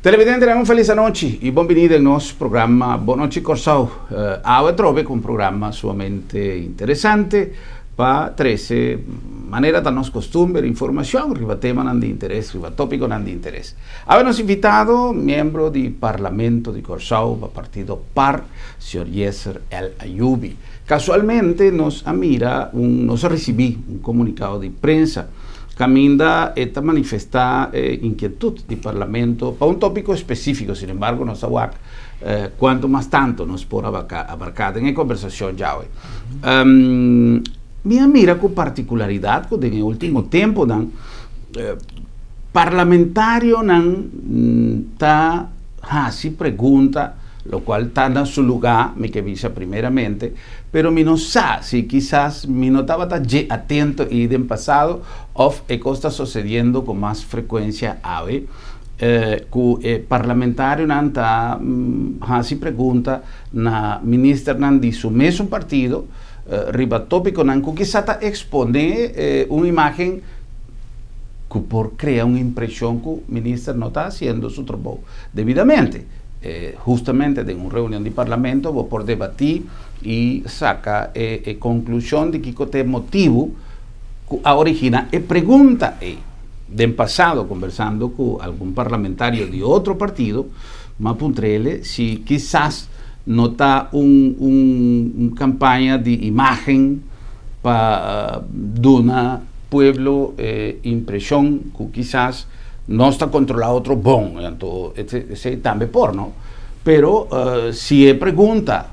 Televidente, un felis anochi i bon biní den nos programa Bon Nochi Kòrsou. Awe trobe ku un programa sumamente interesante pa trese manera ta nos kostumber informashon riba temanan di interes, riba tópikonan di interes. Awe nos invitado, miembro di Parlamento di Kòrsou pa partido par, señor Yeser El Ayoubi. Kasualmente nos a mira un, nos a risibí un komunikado di prensa Caminda e ta manifesta e inquietud di Parlamento pa un topico especifico, sin embargo nos a wak cuanto mas tanto nos por abarca den e conversacion djawe. Mi a mira cu particularidad cu den e ultimo temponan parlamentarionan ta haci pregunta, locual ta na su luga, mi ke bisa primeramente, Pero mi no sa si kisas mi no tabata dje atento ei den pasado of e kos ta sosediendo ku mas frekuensia awe ku e parlamentarionan ta hasi pregunta na ministernan di su mesun partido riba topikonan ku kisa ta ekspone un imagen ku por krea un impreshon ku minister no ta hasiendo su trabou debidamente. Hustamente den un reunion di parlamento bo por debatí i saka e konklushon di kiko ta e motibu ku a originá e pregunta ei. Den pasado kombersando ku algun parlamentario di otro partido m'a puntr'ele si kisas no ta un un kampaña di imágen pa duna pueblo e impreshon ku kisas Nos ta controla otro bon, anto esey tambe por, no? Pero si e pregunta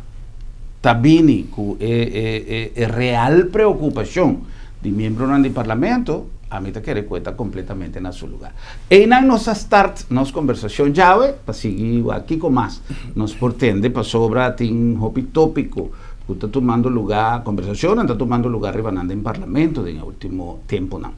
ta bini cu e real preocupacion di miembronan di Parlamento, ami ta kere cu e ta completamente na su lugar. Eynan nos a start nos conversacion djawe pa sigui wak kico mas nos por tende pasobra tin hopi topico cu ta tumando lugar, conversacionnan ta tumando lugar riba nan den Parlamento den e ultimo temponan.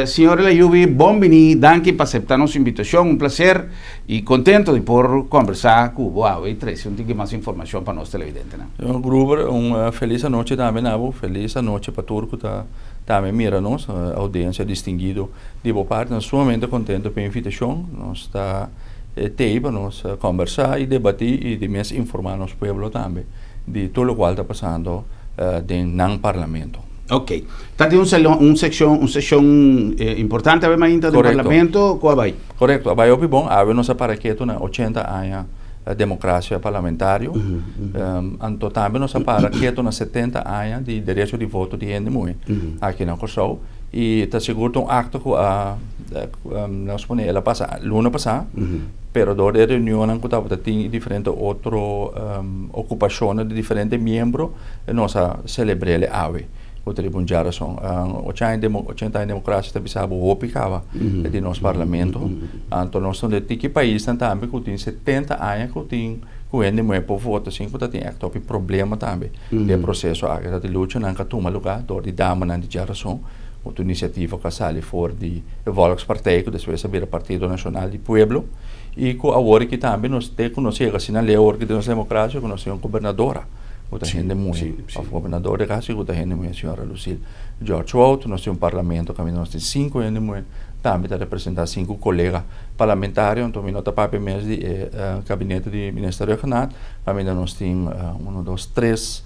Señor El Ayoubi, bon bini, danki pa acepta nos invitacion, un placer y contento di por conversa cu bo awe y trece un tiki mas informacion pa nos televidentenan. Señor Gruber, un feliz anochi tambe na bo, feliz anochi pa tur cu ta tambe mira nos, audiencia distinguido di bo parti. Nos sumamente contento pa e invitacion, nos ta tey pa nos conversa y debati y di mes informa nos pueblo tambe di tur locual ta pasando den nan parlamento. Ok. Ta tin un salon, un seccion, un sesion importante awe mainta den Parlamento, cu a bay? Correcto, a bay hopi bon. Awe nos a para ketu na 80 aña democracia parlamentario. Anto tambe nos a para ketu na 70 aña di derecho di voto di hende muhe aki na Corsou. Y ta sigur ta un acto cu a, nos pone el a pasa luna pasa, pero door di e reunionnan cu tabata tin y diferente otro ocupacionnan di diferente miembro, Nos a celebr'el awe cu ta riba un djarason. Ochenta aña democracia ta bisa bo hopi caba di nos parlamento. Anto nos ta un di e tiki paisnan tambe cu tin 70 aña cu tin cu hende muhe por vota sin cu ta tin echt hopi problema tambe den e proceso aki. Ta tin luchanan cu a tuma lugar door di damanan di djarason cu ta un iniciativa cu a sali for di e Volkspartij cu despues a bira Partido Nacional di Pueblo y cu awor aki tambe nos te cu nos yega asina leu awor aki den nos democracia cu nos tin un gobernadora. Ku ta hende muhé. Òf gobernador de kasi ku ta hende muhé, señora Lucille George Wout. Nos tin un parlamento kaminda nos tin sinku hende muhé, tambe ta representá sinku kolega parlamentario. Anto mi no ta papia mes di e kabinete di minister Rhuggenaath, kaminda nos tin uno, dos, tres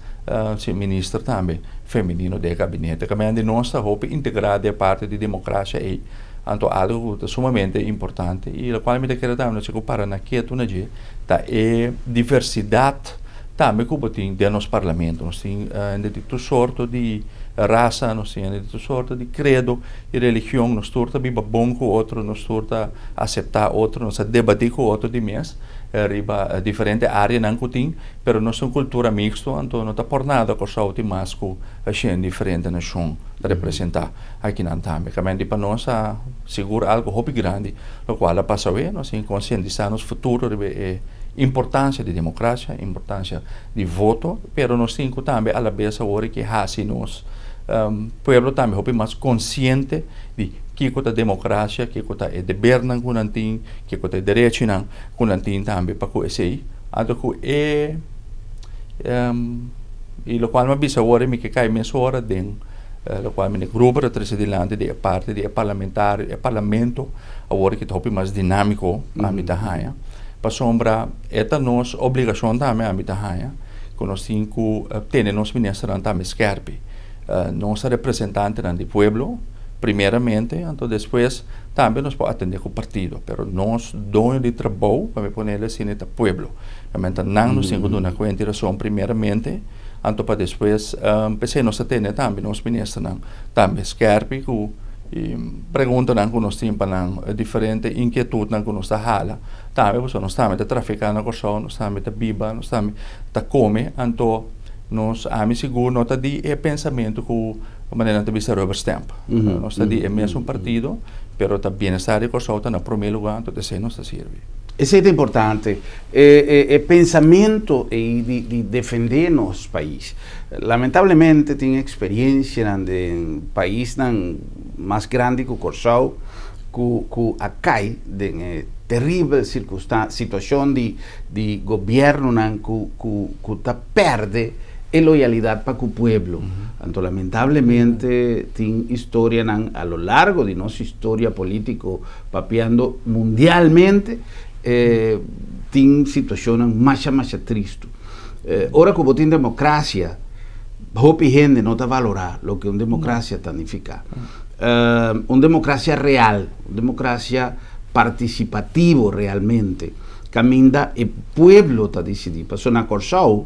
si minister tambe femenino den e kabinete. Kaminda di nos ta hopi integrá den e parti di demokrasia ei. Anto algu ku ta sumamente importante i lokual mi ta kere tambe nos ku para na ketu na dje ta e diversidat. Tambe ku bo tin den nos parlamento. Nos tin hende di tur sorto di rasa, nos tin hende di tur sorto di kredo i religion. Nos tur ta biba bon ku otro, nos tur ta aseptá otro, nos ta debatí ku otro di mes riba diferente áreanan ku tin, pero nos ta un kultura miksto, anto no ta por nada Kòrsou tin mas ku shen diferente nashon ta representá akinan tambe. Kamente pa nos ta sigur algu hopi grandi lokual a pasa awe, nos tin konsientisá nos futuro riba e Importancia di democracia, importancia di voto, pero nos tin cu tambe alabes awor e ke haci nos pueblo tambe hopi mas consciente di kico ta democracia, kico ta e debernan cu nan tin, kico ta e derechinan cu nan tin tambe pa cu esey. Anto cu e y locual mi a bisa awor mi ke cay mesora den. Lokual meneer Gruber a trese dilanti di e parti di e parlamentario, e parlamento awor ki ta hopi mas dinámiko ami ta haña. Pasobra e ta nos obligashon tambe ami ta haña ku nos tin ku tene nos ministernan tambe skèrpi. Nos ta representantenan di pueblo primeramente, anto despues tambe nos por atendé ku partido, pero nos doño di trabou, pa mi pone el asina, ta pueblo. Realmente nan nos tin ku duna kuenta i rason primeramente. Anto pa despues p'esei nos ta tene tambe nos ministernan tambe skèrpi ku preguntanan ku nos tin pa nan, diferente inkietutnan ku nos ta hala tambe pasobra nos tambe ta trafiká na Kòrsou, nos tambe ta biba, nos tambe ta kome, anto nos ami sigur no ta di e pensamentu ku manera nan ta bisa rubber stamp. Nos ta di e mesun partido pero ta bienestar di Kòrsou ta na promé lugá anto esei nos ta sirbi. Esei ta importante. E pensamento ei di defendé nos pais. Lamentablemente tin experiencianan den paisnan mas grandi cu Corsou cu cu a cay den e teribel circustan situacion di di gobiernonan cu cu cu ta perde e loyalidad pa cu pueblo. Anto lamentablemente tin historianan a lo largo di nos historia politico papiando mundialmente tin situashonnan masha masha tristu. Ora ku bo tin demokrasia, hopi hende no ta valorá loke un demokrasia ta nifiká. Un demokrasia real, un demokrasia partisipativo realmente, kaminda e pueblo ta disidí. Pasobra na Kòrsou,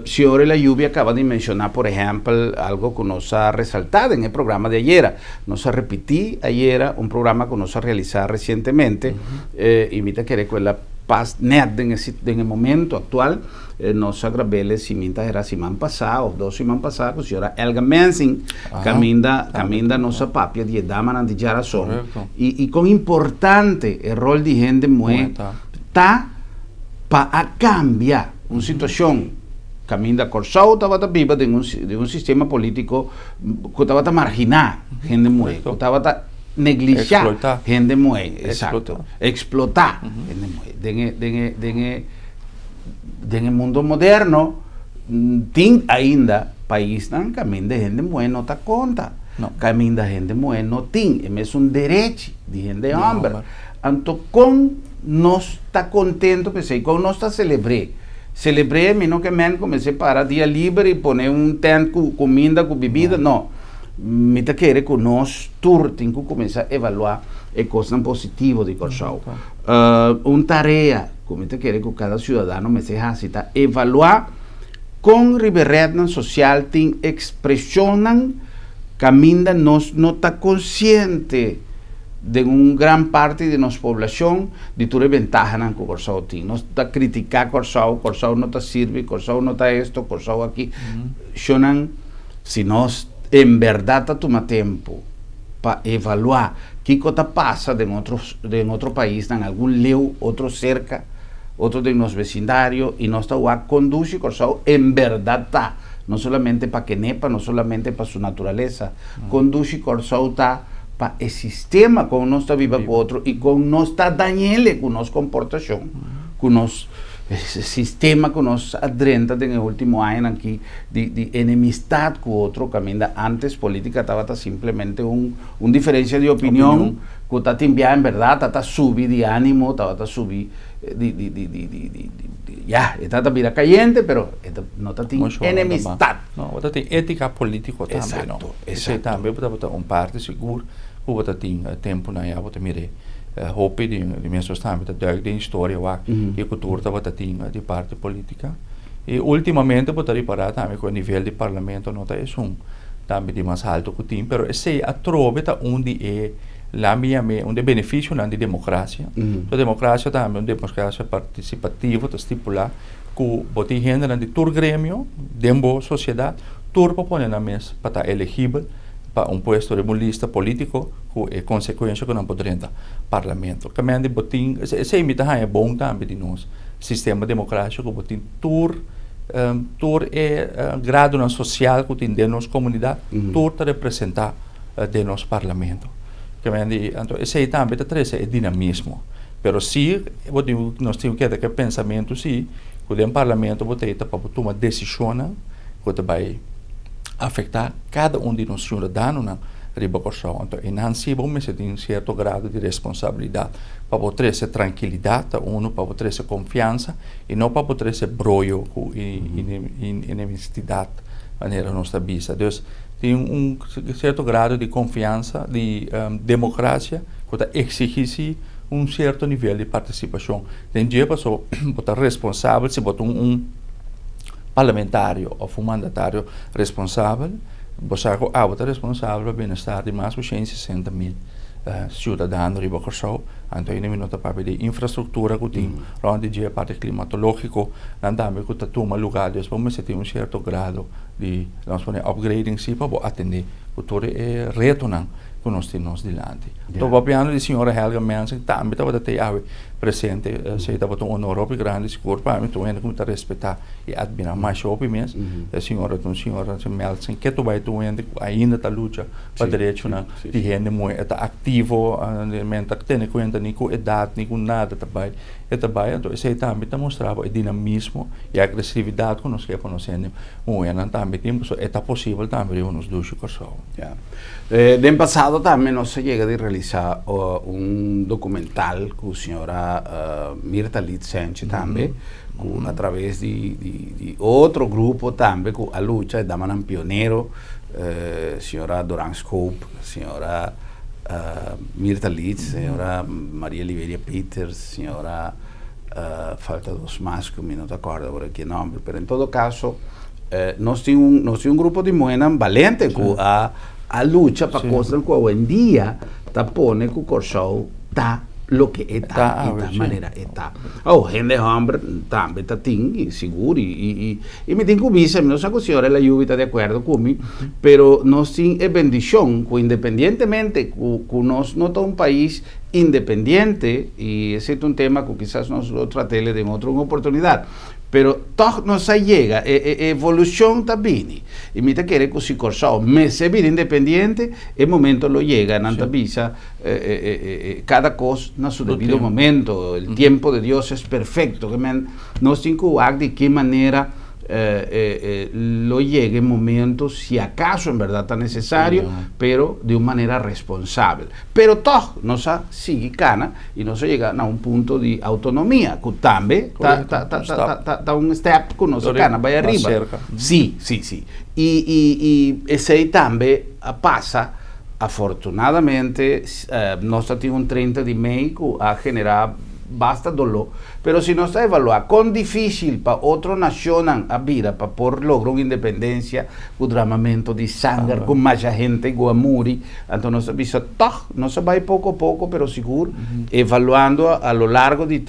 señor El Ayoubi a kaba di menshoná, por ehèmpel, algo ku nos a resaltá den e programa di ayera. Nos a repití ayera un programa ku nos a realisá resientemente i mi ta kere ku el a pas nèt den e den e momento aktual. Nos a grab'el e simin ta era siman pasá òf dos siman pasá ku señora Elga Mensing kaminda kaminda nos a papia di e damanan di djarason i i kon importante e ròl di hende muhé ta pa a kambia un situashon kaminda Kòrsou tabata biba den un den un sistema polítiko ku tabata marginá hende muhé, ku tabata neglishá hende muhé, eksakto, eksplotá hende muhé. Den e, den e, den e, den e mundo moderno tin ainda paisnan kaminda hende muhé no ta konta, kaminda hende muhé no tin e mesun derechi di hende hòmber. Anto kon nos ta kontento p'esei? Kon nos ta selebr'é? Selebr'é mi no ke men ku mester para dia liber i pone un tent ku kuminda ku bibida, no. Mi ta kere ku nos tur tin ku kuminsá evaluá e kosnan positivo di Kòrsou. Un tarea ku mi ta kere ku kada siudadano mester hasi ta evaluá kon riba e retnan sosial tin ekspreshonnan kaminda nos no ta konsiente den un gran parti di nos poblashon di tur e bentahanan ku Kòrsou tin. Nos ta kritiká Kòrsou, Kòrsou no ta sirbi, Kòrsou no ta esto, Kòrsou aki. Shonnan, si nos en bèrdat ta tuma tempu pa evaluá kiko ta pasa den otro den otro paisnan, algun leu, otro serka, otro den nos besindario i nos ta wak kon dushi Kòrsou en bèrdat ta, no solamente pa Kenepa, no solamente pa su naturalesa, kon dushi Kòrsou ta pa e sistema kon nos ta biba ku otro i kon nos ta dañ'ele ku nos komportashon, ku nos sistema ku nos a drenta den e ultimo añanan aki di di enemistat ku otro kaminda antes politika tabata simplemente un un diferensia di opinion ku ta tin bia en bèrdat ta ta subi di animo, tabata subi di di di di di di ya e tabata bira kayente pero e ta no ta tin enemistat. No, bo ta tin étika polítiko tambe, no? Exacto, Esei exacto. tambe bo tabata un parti sigur ku bo ta tin tempunan ya bo ta mir'é hopi di di mes tambe ta duik den historia wak kiko tur tabata tin di parti polítika. I últimamente bo ta ripará tambe ku e nivel di parlamento no ta esun tambe di mas haltu ku tin, pero esei atrobe ta un di e laat mi yam'é un di e benefisionan di demokrasia. So demokrasia tambe un demokrasia partisipativo ta stipulá ku bo tin hendenan di tur gremio den bo sosiedat, tur por pone nan mes pa ta elegibel pa un puesto riba un lista polítiko ku e konsekuensha ku nan por drenta parlamento. Kamente bo tin, esei mi ta haña bon tambe di nos sistema demokrasio ku bo tin tur tur e gradonan sosial ku tin den nos komunidat, tur ta representá den nos parlamento. Kamente anto esei tambe ta trese e dinamismo. Pero si bo tin nos tin ku keda ku e pensamentu si ku den parlamento bo ta e ta pa bo tuma desishonnan ku ta bai Afektá kada un di nos siudadanonan riba Kòrsou. Anto e nan si bo mester tin sierto grado di responsabilidat pa bo trese trankilidat ta unu, pa bo trese konfiansa i no pa bo trese broyo ku enemistidat manera nos ta bisa. Dus tin un sierto grado di konfiansa di demokrasia ku ta eksigí si un sierto nivel di partisipashon den dje pasobra bo ta responsabel si bo ta un parlamentario of un mandatario responsabel, bo sa ku abo ta responsabel pa bienestar di mas ku 160 mil siudadano riba Kòrsou. Anto ainda mi no ta papia di infrastruktura ku tin rònt di dje, parti klimatológiko nan tambe ku ta tuma lugá. Dus bo mester tin un sierto grado di, lanos pone, upgrading si pa bo atendé ku tur e retonan ku nos tin nos dilanti. Anto papiando di señora Helga Mensing tambe tabata tei awe presente, esei tabata un honor hopi grandi sigur pa mi, tur hende ku mi ta respetá i admirá masha hopi mes. E señora ta un señora Melsing ke tur bai tur hende ku ainda ta lucha pa derechonan di hende muhé, e ta aktivo, men ta tene kuenta ni ku edat ni ku nada ta bai, e ta bai. Anto esei tambe ta mustra bo e dinamismo i agresividat ku nos ke pa nos hende muhénan tambe tin, pasobra e ta posibel tambe riba nos dushi Kòrsou. Den pasado tambe nos a yega di realisa un documental cu señora Mirta Lid Senchi tambe, cu a traves di otro grupo tambe cu a lucha, e damanan pionero, señora Doran Schoop, señora Mirta Lid, señora Maria Liberia Peters, señora, falta dos mas cu mi no ta acorda awor ki nomber, pero en todo caso, Nos tin un, nos tin un grupo di muhernan balente ku a, a lucha pa kosnan ku awendia ta pone ku Kòrsou ta loke e ta i ta manera e ta. Oh, hende hòmber tambe ta tin i sigur i, i, i, i mi tin ku bisa, mi no sa ku señora Elayubi ta di akuerdo ku mi, pero nos tin e bendishon ku independientemente ku, ku nos no ta un pais independiente, i esei ta un tema ku kisas nos lo trat'el den otro un oportunidat, Pero tòg nos a yega, e e evolushon ta bini. I mi ta kere ku si Kòrsou mester bira independiente, e momento lo yega, nan ta bisa kada kos na su debido momento, el tiempo de Dios es perfecto. Ke men nos tin ku wak di ki manera lo yega e momento, si akaso en bèrdat ta nesesario, pero di un manera responsabel. Pero tòg nos a sigui kana i nos a yega na un punto di outonomia ku tambe ta ta ta ta ta ta un step ku nos a kana bai ariba. Sí, sí, sí. I i i esei tambe a pasa afortunadamente nos ta tin un 30 di mei ku a generá basta doló. Pero si nos ta evaluá kon difísil pa otro nashonnan a bira pa por logra un independensia ku dramamentu di sanger, ku masha hente ku a muri, Anto nos a bisa tòg nos a bai poko poko pero sigur evaluando a lo largo di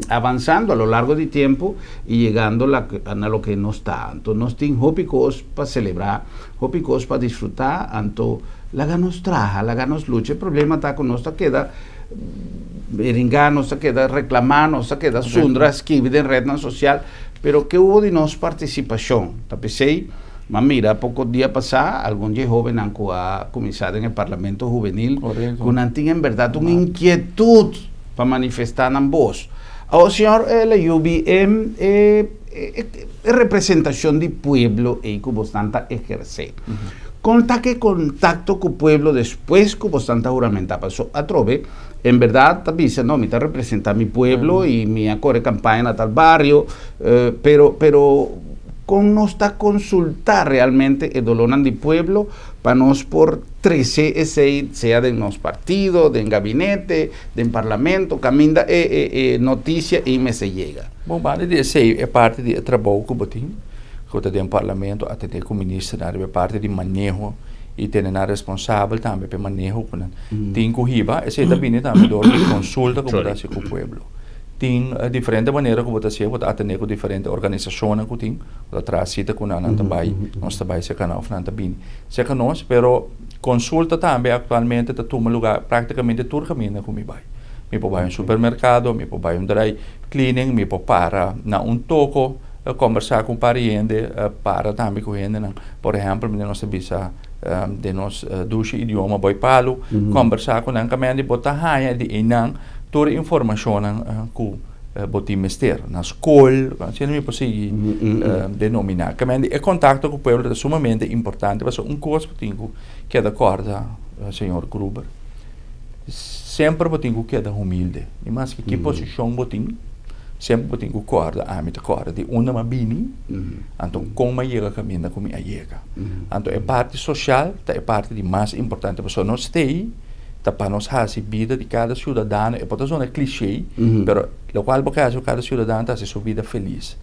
avansando a lo largo di tempu i yegando na loke nos ta. Anto nos tin hopi kos pa selebrá, hopi kos pa disfrutá, anto laga nos traha, laga nos lucha. E problema ta ku nos ta keda beringá, nos ta keda reklamá, nos ta keda sundra, skibi den retnan sosial, pero ke hubo di nos partisipashon? Ta p'esei. M'a mira poko dia pasá algun dje hóbennan ku a kuminsá den e Parlamento Hubenil ku nan tin en bèrdat un inkietut pa manifestá nan bos. Awor, señor Layubi, e e representashon di pueblo ei ku bosnan ta ehersé, kon ta ke kontakto ku pueblo despues ku bosnan ta huramentá? Paso atrobe en bèrdat ta bisa, no, mi ta representá mi pueblo i mi a kore kampaña na tal bario, pero pero Kon nos ta konsultá realmente e dolónan di pueblo pa nos por trese esei sea den nos partido, den gabinete, den parlamento, kaminda e e e notisia ei mester yega? Bon, banda di esei e parti di e trabou ku bo tin, ku ta den parlamento atendé ku ministernan riba e parti di maneho i tene nan responsabel tambe pa e maneho ku nan tin ku hiba, esei ta bini tambe dor di konsulta ku bo ta hasi ku pueblo. Tin diferente manera ku bo ta hasié, bo ta atendé ku diferente organisashonnan ku tin, bo ta traha sita ku nan, nan ta bai, nos ta bai serka nan òf nan ta bini serka nos, pero konsulta tambe aktualmente ta tuma lugá praktikamente tur kaminda ku mi bai. Mi por bai un supermerkado, mi por bai un dry cleaning, mi por para na un toko, kombersá ku un par di hende, para tambe ku hendenan. Por ehèmpel, mi nos ta bisa den nos dushi idioma boi palu, kombersá ku nan kaminda di bo ta haña di einan. Tur e informashonnan ku Bo tin mester na skol, asina mi por sigui denominá. Kamente e kontakto ku pueblo ta sumamente importante pasobra un kos bo tin ku keda kòrda, señor Gruber, semper bo tin ku keda humilde. Ni maske ki posishon bo tin, semper bo tin ku kòrda, ami ta kòrda di unda mi a bini, anto kon mi a yega kaminda ku mi a yega. Anto e parti sosial ta e parti di mas importante pasobra nos stay. Ta pa nos hasi bida di kada siudadano, e por ta zona cliché, pero lokual bo ke hasi ku kada siudadano ta hasi su bida felis.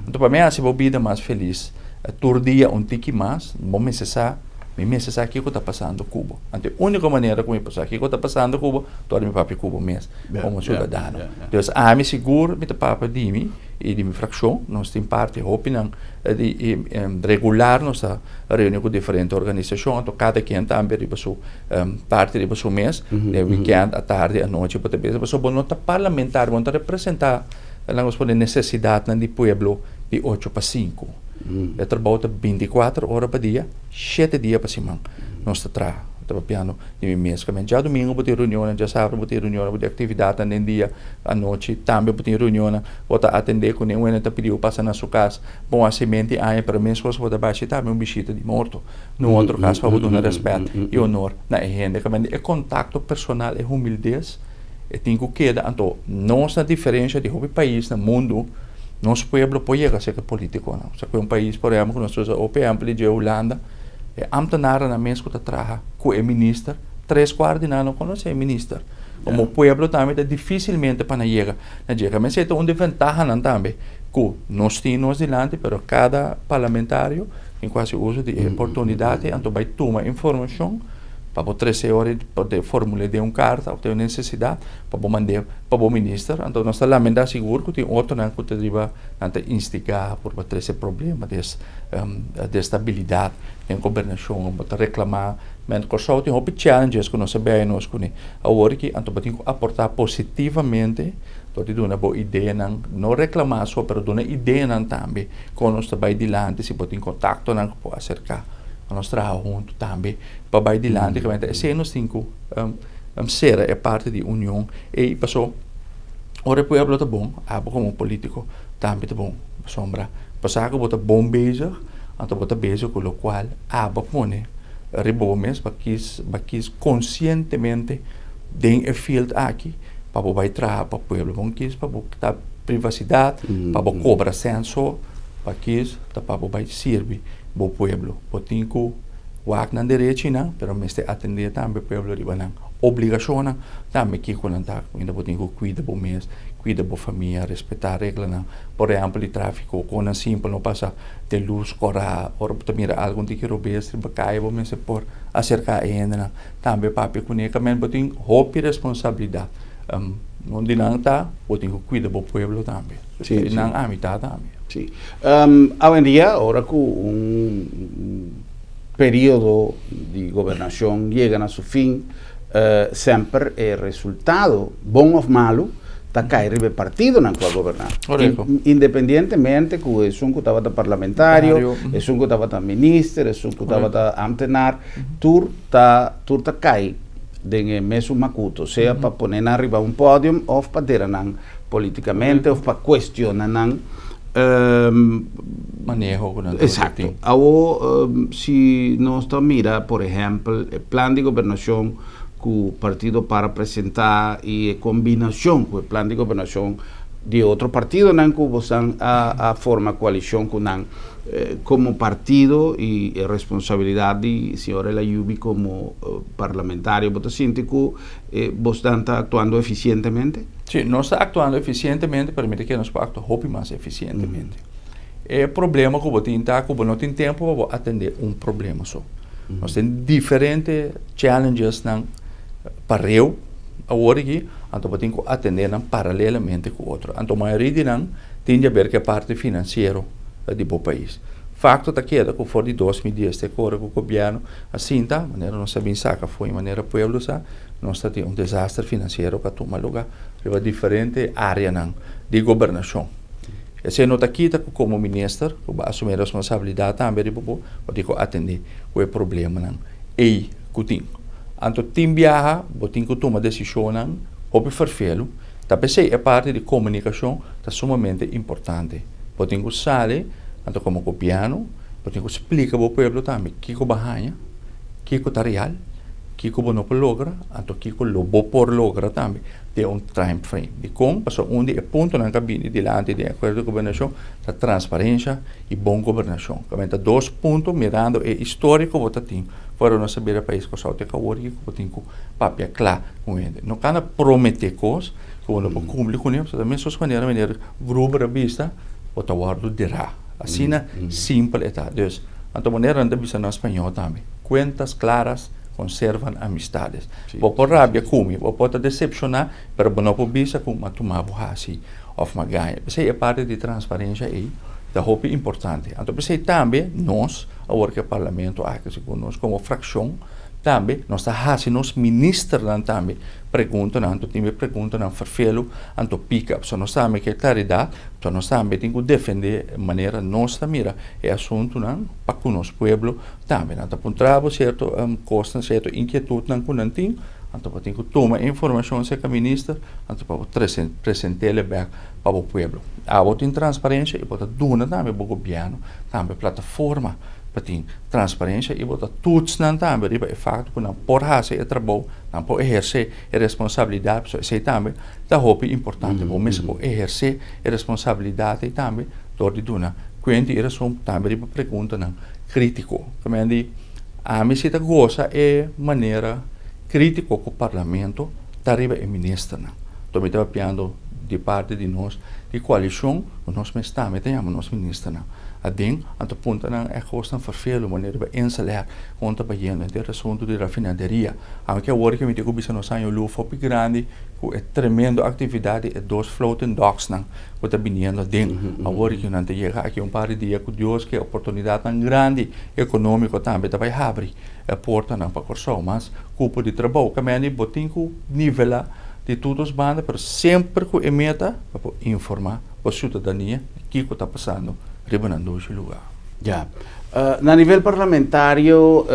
Anto pa mi hasi bo bida mas felis tur dia un tiki mas, bo mester sa, mi mester sa kiko ta pasando ku bo. Anto e úniko manera ku mi por sa kiko ta pasando ku bo, ta ora mi papia ku bo mes komo siudadano. Dus ami sigur mi ta papia di mi i di mi frakshon, nos tin parti hopinan di regular nos ta reuni ku diferente organisashon, anto kada ken tambe riba su parti riba su mes, den weekend, atardi, anochi bo ta beza, pasobra bo no ta parlamentario, bo no ta representa, laga nos pone, nesesidatnan di pueblo di ocho pa sinku. E trabou ta bintikuater ora pa dia, shete dia pa siman nos ta traha. Mi ta papiando di mi mes. Kamen djadumingu bo tin reunionnan, djasabra bo tin reunionnan, bo tin aktividatnan den dia, anochi tambe bo tin reunionnan, bo ta atendé ku nin wende ta pidi bo pasa na su kas pa un hasimentu di aña, pero meskos bo ta bai haci tambe un bishita di morto. Na un otro kas pa bo duna rèspèt i onor na e hende. Kaminda e kontakto personal, e humildes, e tin ku keda. Anto nos na diferensha di hopi pais na mundu, nos pueblo por yega serka politikonan. Sa ku un pais por ehèmpel ku nos ta usa hopi ehèmpel di dje Hulanda, e amtenarennan mes ku ta traha ku e minister, tres kuart di nan no konosé e minister. Komo pueblo tambe ta difisilmente pa nan yega na dje. Kaminda esei ta un di ventahanan tambe ku nos tin nos dilanti, pero kada parlamentario Tin ku hasi uso di e oportunidat ei, anto bai tuma informashon pa bo trese ora pa bo formul'é den un karta òf den un nesesidat pa bo mand'é pa bo minister. Anto nos ta lamentá sigur ku tin otronan ku ta riba nan ta instigá por pa trese problema des destabilidat den gobernashon. Bo ta reklamá men Kòrsou tin hopi challenges ku nos a bèi nos kuné awor aki, anto bo tin ku aportá positivamente dor di duna bo ideanan, no reklamá so pero duna ideanan tambe. Kon nos ta bai dilanti si bo tin kontaktonan ku por aserká pa nos traha huntu tambe pa bai dilanti kaminda esei nos tin ku sera e parti di union ei paso ora e pueblo ta bon abo komo politiko tambe ta bon pasobra pasá ku bo ta bon bezig anto bo ta bezig ku lokual abo a pone riba bo mes bo kis bo kis konsientemente den e field aki pa bo bai traha pa pueblo bo kis pa bo ta Privasidat, pa bo kobra senso, pa kis ta pa bo bai sirbi bo pueblo. Bo tin ku wak nan derechinan, pero mester atendé tambe pueblo riba nan obligashonnan, tambe kiko nan ta. Ainda bo tin ku kuida bo mes, kuida bo famia, respetá reglanan, por ehèmpel di tráfiko, konan simpel no pasa den lus kòrá, ora bo ta mira algu un tiki robes riba kaya bo mester por aserká e hendenan tambe papia kuné. Kaminda bo tin hopi responsabilidat. Un di nan ta, bo tin ku kuida bo pueblo tambe. Sí, sí. Nan a mitad tambe. Sí. Awendia, ora ku un periodo di gobernashon yega na su fin, semper e resultado, bon òf malu, ta kai riba e partidonan ku a goberná. Korekto. Independientemente ku esun ku tabata parlamentario, esun ku tabata minister, esun ku tabata ambtenaar, tur ta tur ta kai den e mesun makuto, sea pa pone nan riba un podium of pa dera nan politikamente of pa kuestiona nan maneho ku nan ta Exacto. Awo si nos ta mira por ehempel e plan di gobernashon ku partido par a presenta i e kombinashon ku e plan di gobernashon di e otro partidonan ku bosan a forma koalishon ku nan, Komo partido i e responsabilidat di señor El Ayoubi komo parlamentario, bo ta sinti ku bosnan ta aktuando efisientemente? Sí, nos ta aktuando efisientemente, pero mi ta kere nos por aktua hopi mas efisientemente. E problema ku bo tin ta ku bo no tin tempu pa bo atendé un problema so. Nos tin diferente challengesnan pareu awor aki, anto bo tin ku atendé nan paralelamente ku otro. Anto mayoria di nan tin di haber ku e parti finansiero di bo pais. Fakto ta keda ku for di 2010 te kore ku gobièrnu a sinta, manera nos a bin saka fo'i manera pueblo sa, nos ta tin un desaster finansiero ku a tuma lugá riba diferente áreanan di gobernashon. Esei no ta kita ku komo minister ku bo a asumí responsabilidat tambe riba bo, bo tin ku atendé ku e problemanan ei ku tin. Anto tin biaha bo tin ku tuma desishonnan hopi ferfelu. Ta p'esei e parti di komunikashon ta sumamente importante. Bo tin ku sali, anto komo gobièrnu, bo tin ku splika bo pueblo tambe kiko bo a haña, kiko ta real, kiko bo no por logra, anto kiko lo bo por logra tambe den un time frame. Dikon? Pasobra un di e puntonan ku a bini dilanti den e akuerdo di gobernashon ta transparensha i bon gobernashon. Kaminda ta dos punto mirando e historia ku bo ta tin for nos a bira pais Kòrsou te ku awor ku bo tin ku papia kla ku hende. No kana prometé kos ku bo no por kumpli kuné, pasobra ta mesun manera meneer Gruber a bisa, bo ta wòrdu derá. Asina simpel e ta. Dus, anto manera nan ta bisa na spañó tambe, cuentas claras conservan amistades. Bo por rabia ku mi, bo por ta desepshoná, pero bo no por bisa ku m'a tuma bo hasi òf m'a gaña. P'esei e parti di transparensia ei ta hopi importante. Anto p'esei tambe nos, awor ku e parlamento aki, segun nos komo frakshon, tambe nos ta hasi nos ministernan tambe preguntanan, anto tin e preguntanan ferfelu, anto pika. Pasobra nos tambe ke klaridat, pasobra nos tambe tin ku defendé manera nos ta mira e asuntunan pa ku nos pueblo tambe. Nan ta puntra bo sierto kosnan, sierto inkietutnan ku nan tin, anto bo tin ku tuma e informashon serka minister, anto pa bo present'el bèk pa bo pueblo. Abo tin transparensia i bo ta duna tambe bo gobièrnu tambe plataforma pa tin transparensia i bo ta toets nan tambe riba e fakto ku nan por hasi e trabou, nan por ehersé e responsabilidat, pasobra esei tambe ta hopi importante. Bo mester por ehersé e responsabilidat ei tambe dor di duna kuenta i rason tambe riba preguntanan krítiko. Kaminda di ami si ta gosa e manera krítiko ku parlamento ta riba e ministernan. Anto mi ta papiando di parti di nos di koalishon ku nos mes tambe ta yama nos ministernan aden, anto punta nan e kosnan ferfelu manera riba Inselair kon ta bayendo henter asuntu di rafinaderia. Aunke awor ke mi tin ku bisa nos aña luf hopi grandi ku e tremendo aktividat di e dos floating docks-nan ku ta biniendo aden. Awor ke nan ta yega aki un par di dia ku Dios ke oportunidatnan grandi ekonómiko tambe ta bai habri e portanan pa Kòrsou. Mas kupo di trabou. Kaminda bo tin ku nivelá di tur dos banda pero semper ku e meta pa por informá bo siudadania kiko ta pasando riba nan dushi lugá. Ya. Na nivel parlamentario,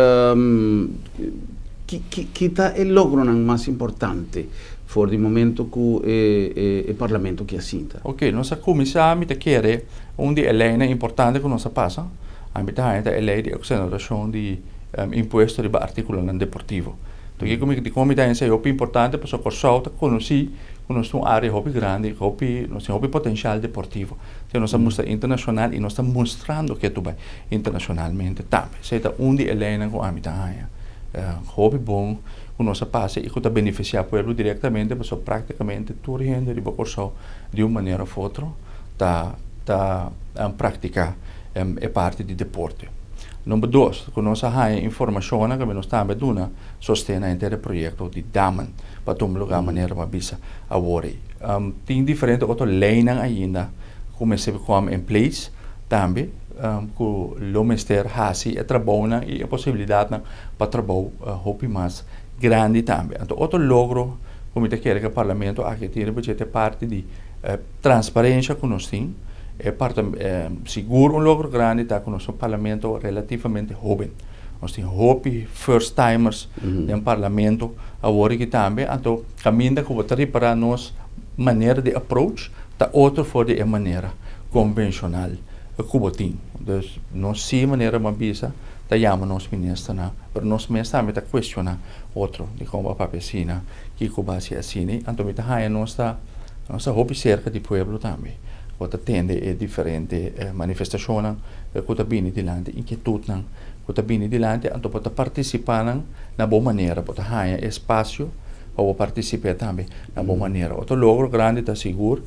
ki ta e logronan mas importante for di momento ku e parlamento ki a sinta? Ok, nos a kuminsá, mi ta kere un di e leinan importante ku nos a pasa, ami ta haña ta e lei di eksonerashon di impuesto riba artíkulonan deportivo. Enton kiko mi, dikon mi ta haña esei hopi importante? Pasobra Kòrsou ta konosí ku nos ta un área hopi grandi, hopi, nos tin hopi potenshal deportivo. Te nos a mustra internashonal i nos ta mustrando ke tu bai internashonalmente tambe. Esei ta un di e leinan ku ami ta haña hopi bon ku nos a pasa i ku ta benefisiá pueblo direktamente pasobra praktikamente tur hende riba Kòrsou di un manera òf otro ta ta praktiká e parti di deporte. Number dos, ku nos a haña informashonnan ku nos tambe a duna sosten na henter e proyekto di Damen pa tuma lugá manera bo a bisa awor ei. Tin diferente otro leinan ainda ku mester come in place tambe ku lo mester hasi e trabounan i e posibilidatnan pa trabou hopi mas grandi tambe. Anto otro logro ku mi ta kere ku e parlamento aki tin riba dje ta e parti di transparensia ku nos tin. E parti sigur un logro grandi ta ku nos ta un parlamento relativamente hoben. Nos tin hopi first timers den parlamento awor aki tambe. Anto kaminda ku bo ta ripará nos manera di approach ta otro for di e manera konvenshonal ku bo tin. Dus nos si manera bo a bisa ta yama nos ministernan, pero nos mes tambe ta kuestioná otro dikon bo a papia asina, kiko bo a hasi asina. Anto mi ta haña nos ta nos ta hopi serka di pueblo tambe. Bo ta tende e diferente manifestashonnan ku ta bini dilanti, inkietutnan ku ta bini dilanti, anto bo ta partisipá nan na bo manera, bo ta haña e espasio pa bo partisip'é tambe na bo manera. Otro logro grandi ta sigur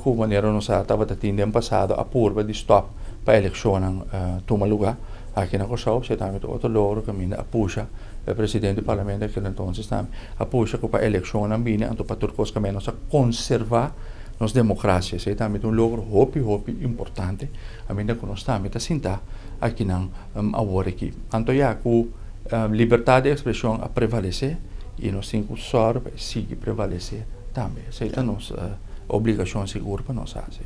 ku manera nos a tabata tin den pasado a purba di stòp pa elekshonnan tuma lugá aki na Kòrsou, esei tambe ta otro logro kaminda a pusha e presidente di parlamento akil entonces tambe a pusha ku pa elekshonnan bini anto pa tur kos kaminda nos a konservá nos demokrasia. Esei tambe ta un logro hopi hopi importante kaminda ku nos tambe ta sintá akinan awor aki. Anto ya ku libertat di ekspreshon a prevalesé i nos tin ku sòru pa e sigui prevalesé tambe. Esei ta nos obligashon sigur pa nos hasi.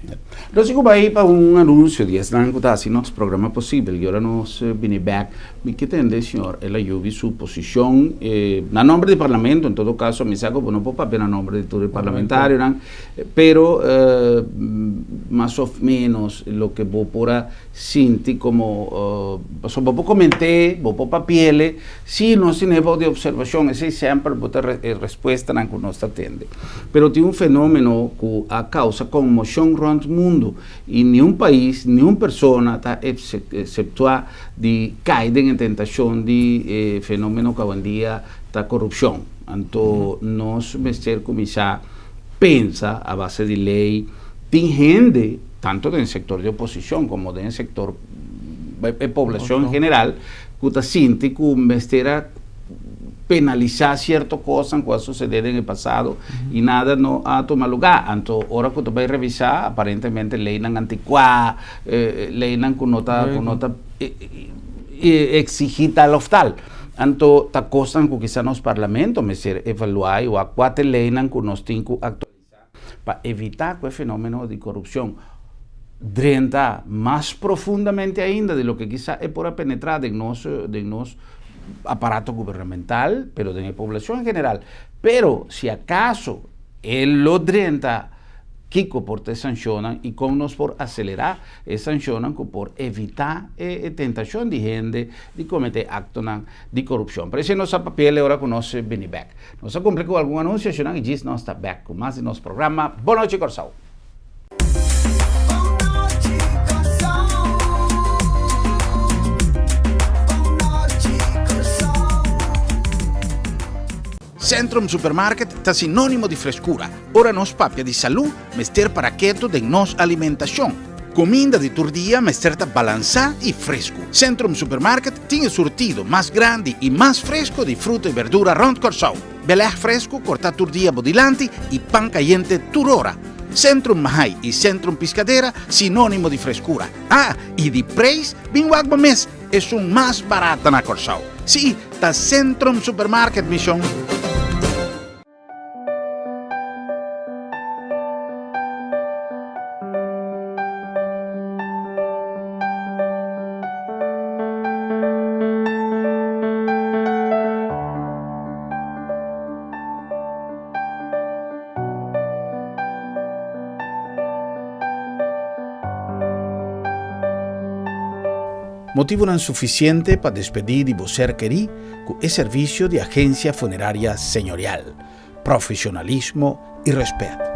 Nos tin ku bai pa un anunsio di esnan ku ta hasi nos programa posibel i ora nos bini bèk mi ke tende señor El Ayoubi su posishon na nomber di parlamento en todo kaso mi sa ku bo no por papia na nomber di tur e parlamentarionan pero mas of menos loke bo por a sinti komo pasobra bo por koment'é bo por papi'el Si nos tin e bou di observacion, esey semper bo ta e respuestanan cu nos ta tende. Pero tin un fenomeno cu a causa conmocion rond mundo y niun pais, niun persona ta exceptua di cay den e tentacion di e fenomeno cu awendia ta corupcion. Anto nos mester cuminsa pensa a base di ley. Tin hende, tanto den sector di oposicion como den sector e poblacion en general, ku ta sinti ku mester a penalisá sierto kosnan ku a susedé den e pasado i nada no a tuma lugá. Anto ora ku ta bai revisá aparentemente leinan antikuá, leinan ku no ta ku no ta eksigí tal òf tal. Anto ta kosnan ku kisas nos parlamento mester evaluá i wak kua ta e leinan ku nos tin ku aktualisá pa evitá ku e fenómeno di korupshon drenta mas profundamente ainda di loke kisa e por a penetrá den nos den nos aparato gubernamental, pero den e poblashon en general. Pero si akaso e lo drenta, kiko por ta e sanshonnan i kon nos por aselerá e sanshonnan ku por evitá e tentashon di hende di kometé aktonan di korupshon. Por esei nos a papia e ora ku nos bini bèk. Nos a kumpli ku algun anunsionan i djis nos ta bèk ku mas di nos programa Bon Nochi Kòrsou. Centrum Supermarket ta sinónimo di freskura. Ora nos papia di salú, mester para ketu den nos alimentashon. Kuminda di tur dia mester ta balansá i fresku. Centrum Supermarket tin e surtido mas grandi i mas fresku di fruta i berdura rònt Kòrsou. Belèg fresku kortá tur dia bo dilanti i pan kayente tur ora. Centrum Mahai i Centrum Piscadera sinónimo di freskura. Ah, i di preis, bin wak bo mes, esun mas barata na Kòrsou. Sí, ta Centrum Supermarket, mi shon. Motibunan sufisiente pa despedí di bo ser kerí ku e servisio di Agensia Funeraria Señorial. Profesionalismo i rèspèt.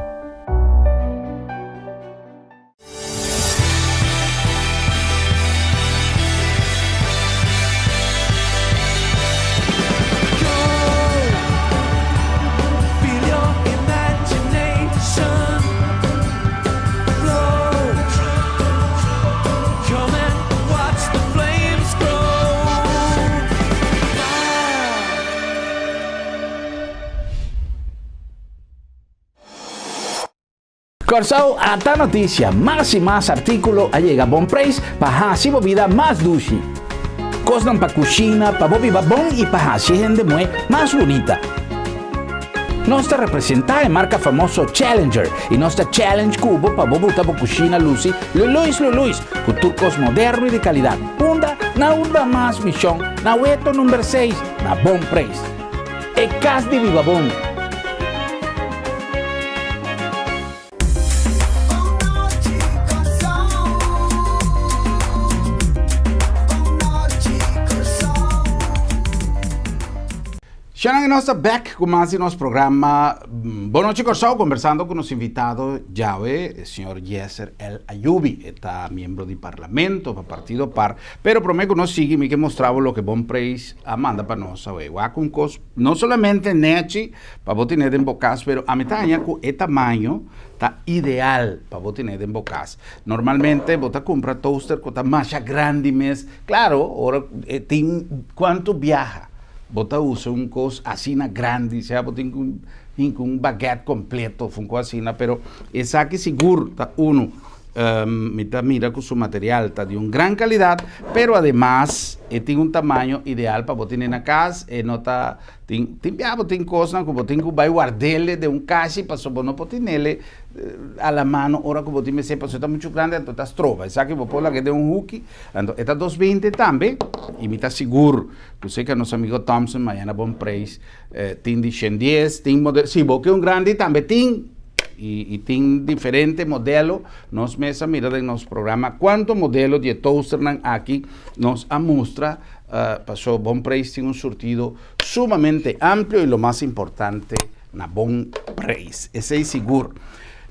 Kòrsou ata notisia, mas i mas artíkulo a yega bon preis pa hasi bo bida mas dushi. Kosnan pa kushina, pa bo biba bon i pa hasi e hende muhé mas bunita. Nos ta representá e marka famoso Challenger i nos ta challenge ku bo pa bo buta bo kushina lusi luluis luluis ku tur kos moderno i di kalidat. Unda? Na Unda Mas Mishon, na Weto number seis, na bon preis. E kas di biba bon. Shanan y nos ta back cu mas di nos programa Bon Nochi Corsou conversando cu nos invitado djawe, señor Yeser El Ayoubi. E ta miembro di parlamento pa partido par. Pero prome cu nos sigui mi ke mostra bo loke Bon Preis a manda pa nos awe. Wak un cos no solamente nechi pa bo tene den bo cas, pero ami ta haña cu e tamaño ta ideal pa bo tene den bo cas. Normalmente bo ta cumpra toaster cu ta masha grandi mes. Claro, ora e tin cuanto biaha bo ta usa un cos asina grandi, sea bo tin cu hinca un baguette completo of un cos asina, pero esaki sigur ta uno. Mi ta mira ku su material ta di un gran kalidat, pero ademas e tin un tamaño ideal pa bo tene na kas, e no ta tin tin bia bo tin kosnan ku bo tin ku bai ward'ele den un kashi pasobra bo no por tinele a la mano ora ku bo tin mester pasobra e ta muchu grandi anto ta stroba. Esaki bo por lag'e den un huki, anto e ta dos binte tambe i mi ta sigur ku seka nos amigo Thompson mañana bon preis tin di shen dies, tin modelo, si bo ke un grandi tambe tin. I tin diferente modelo. Nos mes a mira den nos programa cuanto modelo di e toasternan aki nos a mustra. Paso Bon Prijs tin un surtido sumamente amplio y lo mas importante na bon prijs. Esey sigur.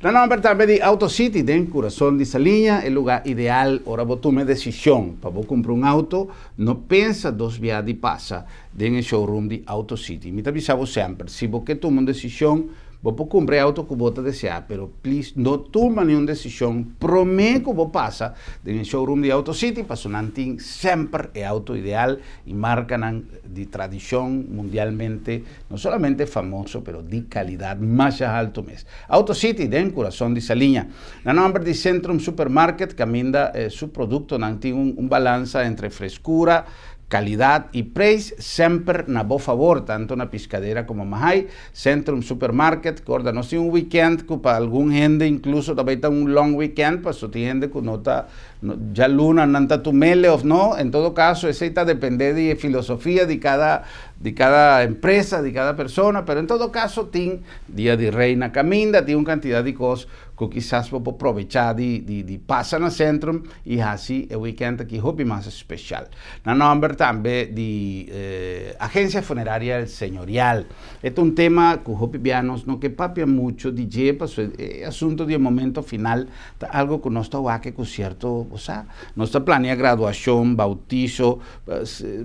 Na nomber tambe di Auto City den Curason di Saliña, e lugar ideal ora bo tuma e decision pa bo cumpra un auto, no pensa dos bia di pasa den e showroom di Auto City. Mi ta bisa bo semper, si bo ke tuma un decision, Bo por kumpra e auto ku bo ta deseá, pero please no tuma niun desishon promé ku bo pasa den e showroom di Auto City pasobra nan tin semper e auto ideal i markanan di tradishon mundialmente no solamente famoso pero di kalidat masha haltu mes. Auto City den kurason di Saliña. Na nòmber di Centrum Supermarket kaminda su produktonan tin un balansa entre freskura, Kalidat i preis semper na bo fabor, tanto na Piscadera komo Mahai, Centrum Supermarket. Korda, nos tin un weekend ku pa algun hende inkluso ta bai ta un long weekend, paso tin hende ku no ta, djaluna nan ta tumele òf no. En todo kaso esei ta depende di e filosofia di kada, di kada empresa, di kada persona, pero en todo kaso tin Dia di Rei na kaminda, tin un kantidat di kos ku kisas bo por probechá di, di, di pasa na Centrum i hasi e weekend aki hopi mas speshal. Na nòmber tambe di Agencia Funeraria El Señorial. E ta un tema ku hopi bia nos no ke papia mucho di dje pasobra e asunto di e momento final ta algo ku nos ta wak ku sierto, bo sa, nos ta plania graduashon, bautiso,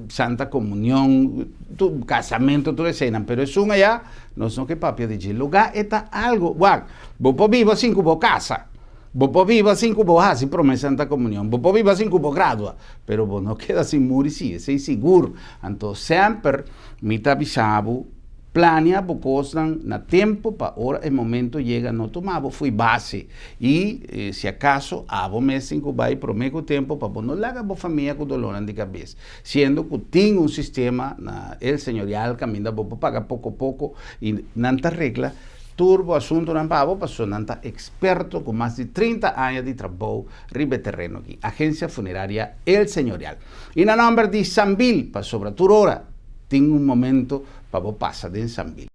santa komunion, tur kasamento, tur eseinan, pero esun aya nos no ke papia di dje. Lugá e ta algo, wak, bo por biba sin ku bo kasa. Bo por biba sin ku bo hasi promé Santa Komunion, bo por biba sin ku bo gradua, pero bo no keda sin muri sí, esei sigur. Anto semper mi ta bisa bo, plania bo kosnan na tempu pa ora e momento yega no tuma bo fo'i base. I si akaso abo mes tin ku bai promé ku tempu pa bo no laga bo famia ku dolónan di kabes, siendo ku tin un sistema na El Señorial kaminda bo por paga poko poko i nan ta regla Tur bo asuntunan pa bo pasobra nan ta eksperto ku mas di 30 aña di trabou riba e tereno aki. Agencia Funeraria El Señorial. I na nomber di Sambil pasobra tur ora tin un momento pa bo pasa den Sambil.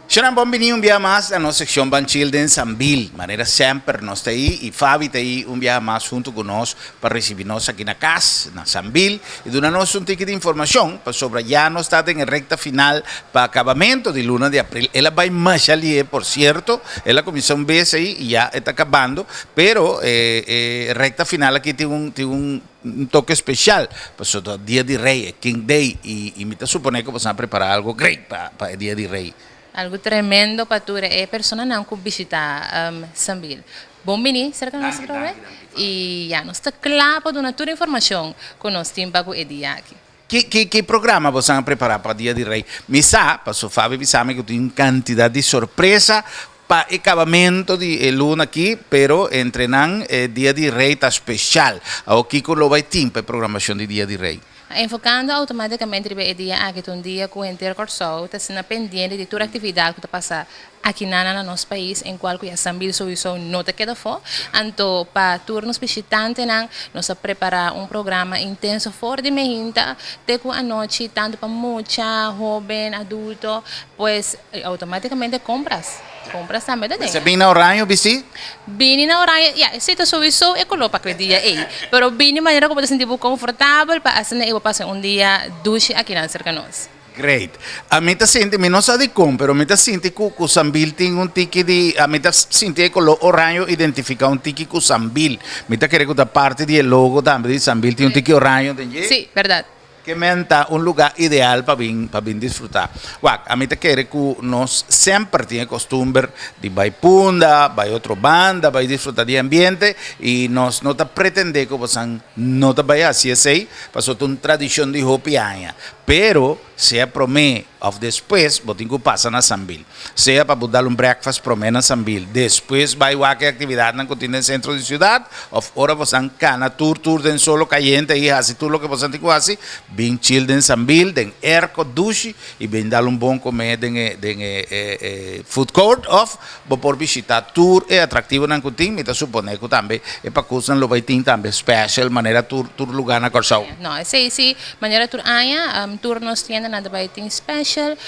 Shownan bon bini un biaha mas na nos seccion Ban Chill den Sambil. Manera semper nos ta ei y Fabi ta ei un biaha mas hunto cu nos pa ricibi nos aki na cas na Sambil y duna nos un tiki di informacion pasobra ya nos ta den e recta final pa acabamento di luna di april. El a bay masha lihe por cierto, el a cuminsa un bes ei y ya e ta acabando pero e recta final aki tin un tin un Un toke special pasobra ta Dia di Rey, e King Day, y mi ta supone cu boso a prepara algo great pa e Dia di Rey. Algo tremendo pa tur e personanan cu bishita Sambil. Bon bini cerca nos atrobe y ya nos ta cla pa duna tur informacion cu nos tin pa cu e dia aki. Ki programa boso a prepara pa Dia di Rey? Mi sa, pasobra Fabi bisa mi cu tin un cantidad di sorpresa Pa e kabamentu di e luna aki, pero entre nan e Dia di Rei ta speshal. Awor kiko lo bai tin pa e programashon di Dia di Rei? Enfokando outomátikamente riba e dia aki ta un dia ku henter Kòrsou ta asina pendiente di tur aktividat ku ta pasa akinan na nos pais en kual ku ya Sambil souiso no ta keda afó. Anto pa tur nos bishitantenan nos a prepará un programa intenso for di mehinta te ku anochi tantu pa mucha, hóben, adulto, pues I automaticamente compras. Compras tambe ta den. Mester bini na oraño bisti? Bini na oraño, ya, esei ta souiso e color pa kwe dia ei. Pero bini manera ku bo ta sinti bo confortabel pa asina ei bo pasa un dia dushi akinan serka nos. Great. Ami ta sinti, mi no sa dikon, pero mi ta sinti ku ku Sambil tin un tiki di, ami ta sinti e color oraño identifica un tiki ku Sambil. Mi ta kere ku ta parti di e logo tambe di Sambil tin un tiki oraño den dje. Sí, berdad. Ke men ta un lugá ideal pa bin pa bin disfrutá. Wak, ami ta kere ku nos semper tin e kostumber di bai Punda, bai otro banda, bai disfrutá di e ambiente i nos no ta pretendé ku bosan no ta bai hasi esei, pasobra ta un tradishon di hopi aña. Pero sea promé òf despues bo tin ku pasa na Sambil. Sea pa bo dal un breakfast promé na Sambil, despues bai wak e aktividatnan ku tin den sentro di siudat, òf ora bosan kana tur tur den solo kayente i hasi tur loke bosan tin ku hasi, bin chill den Sambil, den erko dushi i bin dal un bon komé den e den e e food court òf bo por bishitá tur e atraktivonan ku tin. Mi ta suponé ku tambe e pakusnan lo bai tin tambe special manera tur tur lugá na Kòrsou. No, esei si, manera tur aña, tur nos tiendanan ta bai tin special.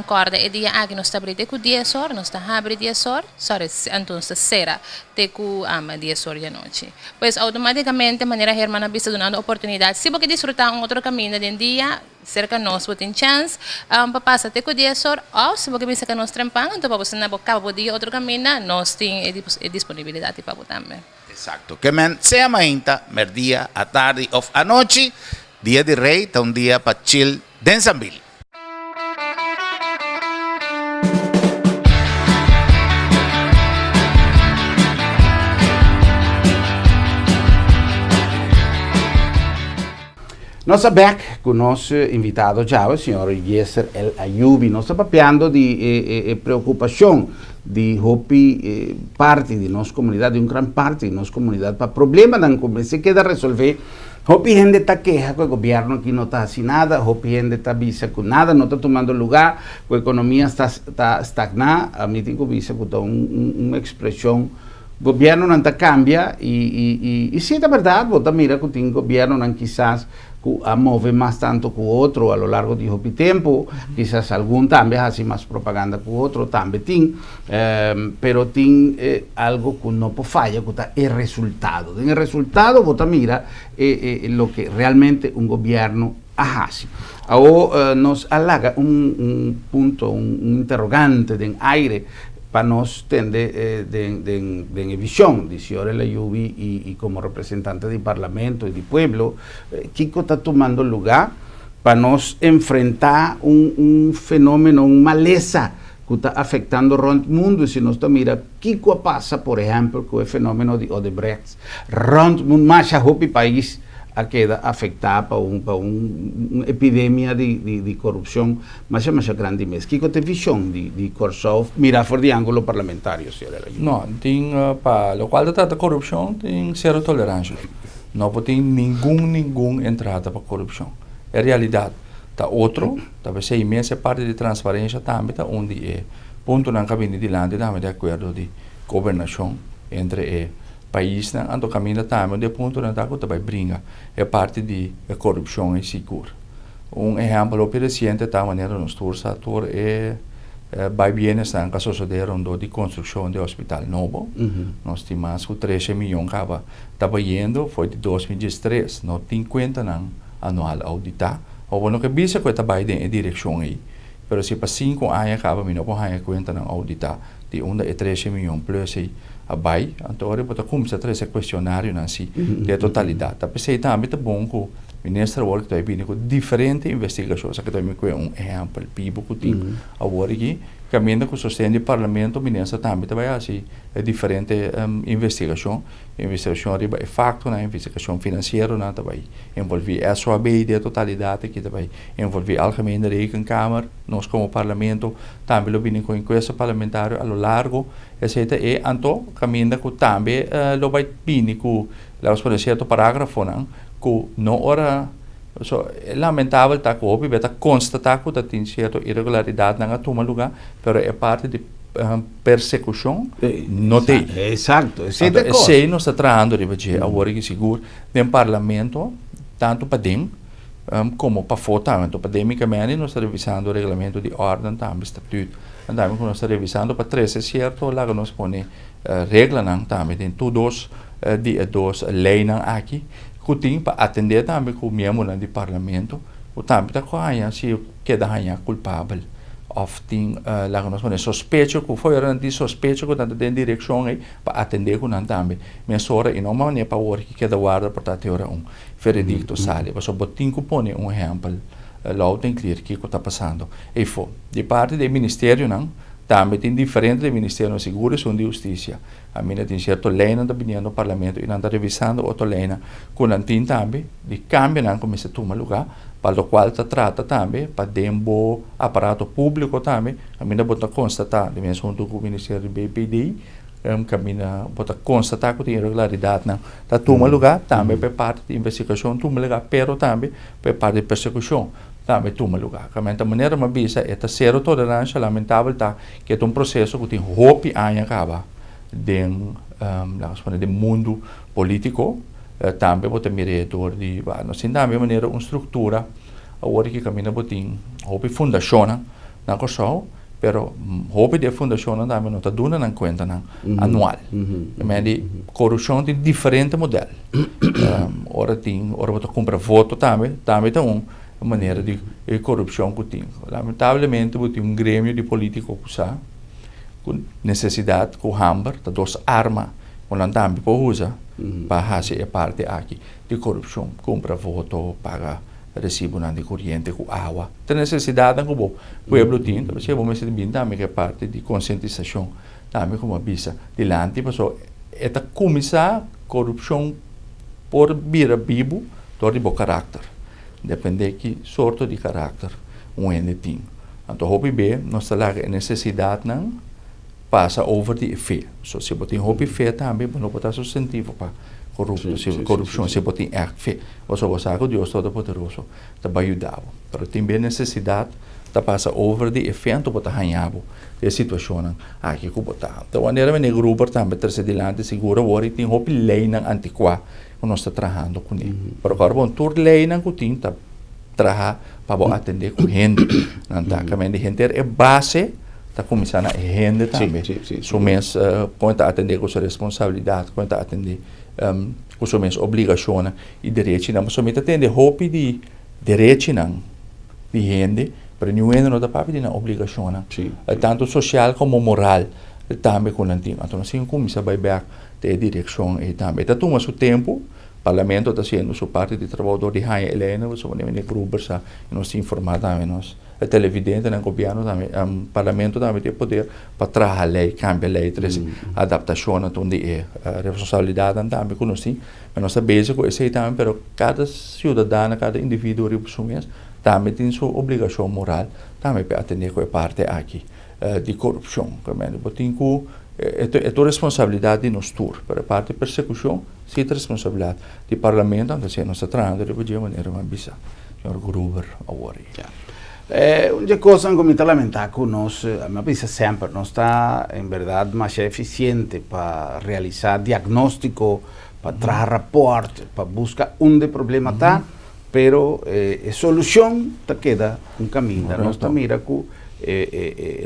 Kòrda e dia aki nos ta abri te ku dies or, nos ta habri dies or, sorry, anto nos ta sera te ku dies or di anochi. Pues outomátikamente manera Herman a bisa dunando oportunidat, si bo ke disfrutá un otro kaminda den dia, serka nos bo tin chèns pa pasa te ku dies or, òf si bo ke bin serka nos trempan, anto pa bo sina bo kaba bo dia otro kaminda, nos tin e disponibilidat pa bo tambe. Exacto. Ke men sea mainta, merdia, atardi of anochi, Dia di Rey ta un dia pa chill den Sambil. Nos ta bek ku nos invitado djawe, señor Yeser El Ayoubi. Nos ta papiando di e preokupashon di hopi parti di nos komunidat, di un gran parti di nos komunidat pa problemanan ku mester keda resolvé. Hopi hende ta keha ku e gobièrnu aki no ta hasi nada, hopi hende ta bisa ku nada no ta tumando lugá, ku ekonomia sta ta stagná. Ami tin ku bisa ku ta un un ekspreshon gobièrnunan ta kambia i i i i si ta bèrdat bo ta mira ku tin gobièrnunan kisas ku a move mas tantu ku otro a lo largo di hopi tempu, kisas algun tambe a hasi mas propaganda ku otro tambe tin, pero tin algo ku no por faya ku ta e resultado. Den e resultado bo ta mira e loke realmente un gobièrnu a hasi. Awor nos a laga un un punto, un interrogante den aire pa nos tende den den den e vision di señor El Ayoubi y y como representante di parlamento y di pueblo, Kiko ta tumando lugá pa nos enfrentá un un fenómeno, un malesa ku ta afektando rònt mundu? Si nos ta mira kiko a pasa, por ehèmpel, ku e fenómeno di Odebrecht rònt mundu, masha hopi pais a keda afektá pa un pa un epidemia di di di korupshon masha masha grandi mes. Kiko ta e vishon di di Kòrsou mirá for di ángulo parlamentario, señor El Ayoubi? No, tin pa lokual ta trata korupshon tin sero toleransha. No por tin ningun ningun entrada pa korupshon. E realidat ta otro, ta p'esei mes e parti di transparensha tambe ta un di e puntonan ku a bini dilanti tambe di akuerdo di gobernashon entre e paisnan. Anto kaminda tambe un di e puntonan ta ku ta bai bringa e parti di e korupshon ei sigur. Un ehèmpel hopi resiente ta manera nos tur sa tur e bai bienesnan ku a sosodé rondó di konstrukshon di e hospital nobo. Nos tin mas ku trese miyon kaba Ta bayendo for di 2013, no tin kuentanan anual ouditá. Awor bo no ke bisa ku e ta bai den e direkshon ei, pero si pa sinku aña kaba mi no por haña kuentanan ouditá di unda e trese miyon plus ei a bai, anto ora bo ta kuminsá trese kuestionarionan si di e totalidat. Ta p'esei tambe ta bon ku minister awor ku ta bai bini ku diferente investigashon, esaki ta mi kue un ehèmpel bibu ku tin awor aki, kaminda ku sosten di parlamento minister tambe ta bai hasi e diferente investigashon. Investigashon riba e faktonan, investigashon finansieronan ta bai envolví SOAB den e totalidat aki, ta bai envolví Algemene Rekenkamer. Nos komo parlamento tambe lo bini ku enkuesta parlamentario a lo largo. Esei ta e anto kaminda ku tambe lo bai bini ku, laga nos pone sierto paragrafonan ku no ora, so e lamentabel ta ku hopi bes ta konstatá ku ta tin sierto iregularidatnan a tuma lugá, pero e parti di persekushon no t'ei. Exacto, esei ta e kos. Esei nos ta trahando riba dje awor aki sigur den parlamento, tantu paden komo pafó tambe. Anto paden mi kamendi nos ta revisando reglamento di órden tambe, statut tambe ku nos ta revisando pa trese sierto laga nos pone reglanan tambe den tur dos di e dos leinan aki ku tin pa atendé tambe ku miembronan di parlamento ku tambe ta haña si keda haña kulpabel. Òf tin, laga nos pone, sospecho ku for nan tin sospecho ku nan ta den direkshon ei pa atendé ku nan tambe mesora i no manera pa awor ki keda warda por ta te ora un veredikto sali. Pasobra bo tin ku pone un ehèmpel loud en clear kiko ta pasando eifó. Di parti di e ministerionan tambe tin diferente di e ministerionan sigur esun di hustisia. Aminda tin sierto leinan ta biniendo parlamento i nan ta revisando otro leinan ku nan tin tambe di kambionan ku mester tuma lugá pa lokual ta trata tambe pa den bo aparato públiko tambe kaminda bo ta konstatá di mes huntu ku ministerio di BPD kaminda bo ta konstatá ku tin iregularidatnan ta tuma lugá tambe pa e parti di investigashon tuma lugá pero tambe pa e parti di persekushon tambe tuma lugá. Kaminda ta manera mi a bisa e ta sero toleransha lamentabel ta Ke ta un proseso ku tin hopi aña kaba den, laga nos pone, den mundu polítiko. Tambe bo ta mir'é dor di, nos tin tambe manera un struktura awor ki kaminda bo tin hopi fundashonnan na Kòrsou, pero hopi di e fundashonnan tambe no ta duna nan kuentanan anual. Di korupshon tin diferente modèl. Ora tin, ora bo ta kumpra voto tambe, tambe ta un. E manera di e korupshon ku tin. Lamentablemente bo tin un gremio di politiko ku sa ku nesesidat ku hamber ta dos arma ku nan tambe por usa pa hasi e parti aki di korupshon. Kumpra voto, paga resibunan di koriente ku awa. Ta nesesidatnan ku bo pueblo tin, ta p'esei bo mester bin tambe ku e parti di konsientisashon tambe komo a bisa dilanti pasobra e ta kuminsá korupshon por bira bibu dor di bo karakter. Depende ki sorto di karakter un hende tin. Anto hopi be nos ta laga e nesesidatnan pasa over di e fe. So si bo tin hopi fe tambe bo no por ta sustentivo pa korupto, si korupshon si bo tin ègt fe. Pasobra bo sa ku Dios Todopoderoso ta bai yuda bo. Pero tin be nesesidat ta pasa over di e fe anto bo ta haña bo den e situashonnan aki ku bo ta. Ta manera meneer Gruber tambe trese dilanti sigur awor i tin hopi leinan antikuá. ku nos ta trahando kuné. Pero kòrda bon, tur leinan ku tin ta traha pa bo atendé ku hende. Nan ta kaminda di henter e base ta kuminsá na e hende tambe. Su mes kon e ta atendé ku su responsabilidat, kon e ta atendé ku su mes obligashonnan i derechinan. Pasobra mi ta tende hopi di derechinan di hende, pero niun hende no ta papia di nan obligashonnan, tantu sosial komo moral tambe ku nan tin. Anto nos tin ku kuminsá bai bèk. Den e direkshon ei tambe. E ta tuma su tempu, Parlamento ta hasiendo su parti di trabou dor di haña e leinan, pasobra meneer Gruber sa i nos ta informá tambe nos televidentenan, gobièrnu tambe, Parlamento tambe tin e poder pa traha lei, kambia lei, trese adaptashonnan tun di e responsabilidatnan tambe ku nos tin. Pero nos ta bezig ku esei tambe, pero kada siudadano, kada individuo riba su mes tambe tin su obligashon moral tambe pa atendé ku e parti aki di korupshon. Bo tin ku E ta un responsabilidat di nos tur, pero e parti persekushon si ta responsabilidat di parlamento, anto si nos ta trahando riba dje manera mi a bisa señor Gruber awor ei. Ya. Un dje kosnan ku mi ta lamentá ku nos, mi a bisa semper, nos ta en bèrdat masha efisiente pa realisá diagnóstiko, pa traha rapòrt, pa buska unda e problema ta, Pero e solucion ta keda un caminda. Nos ta mira cu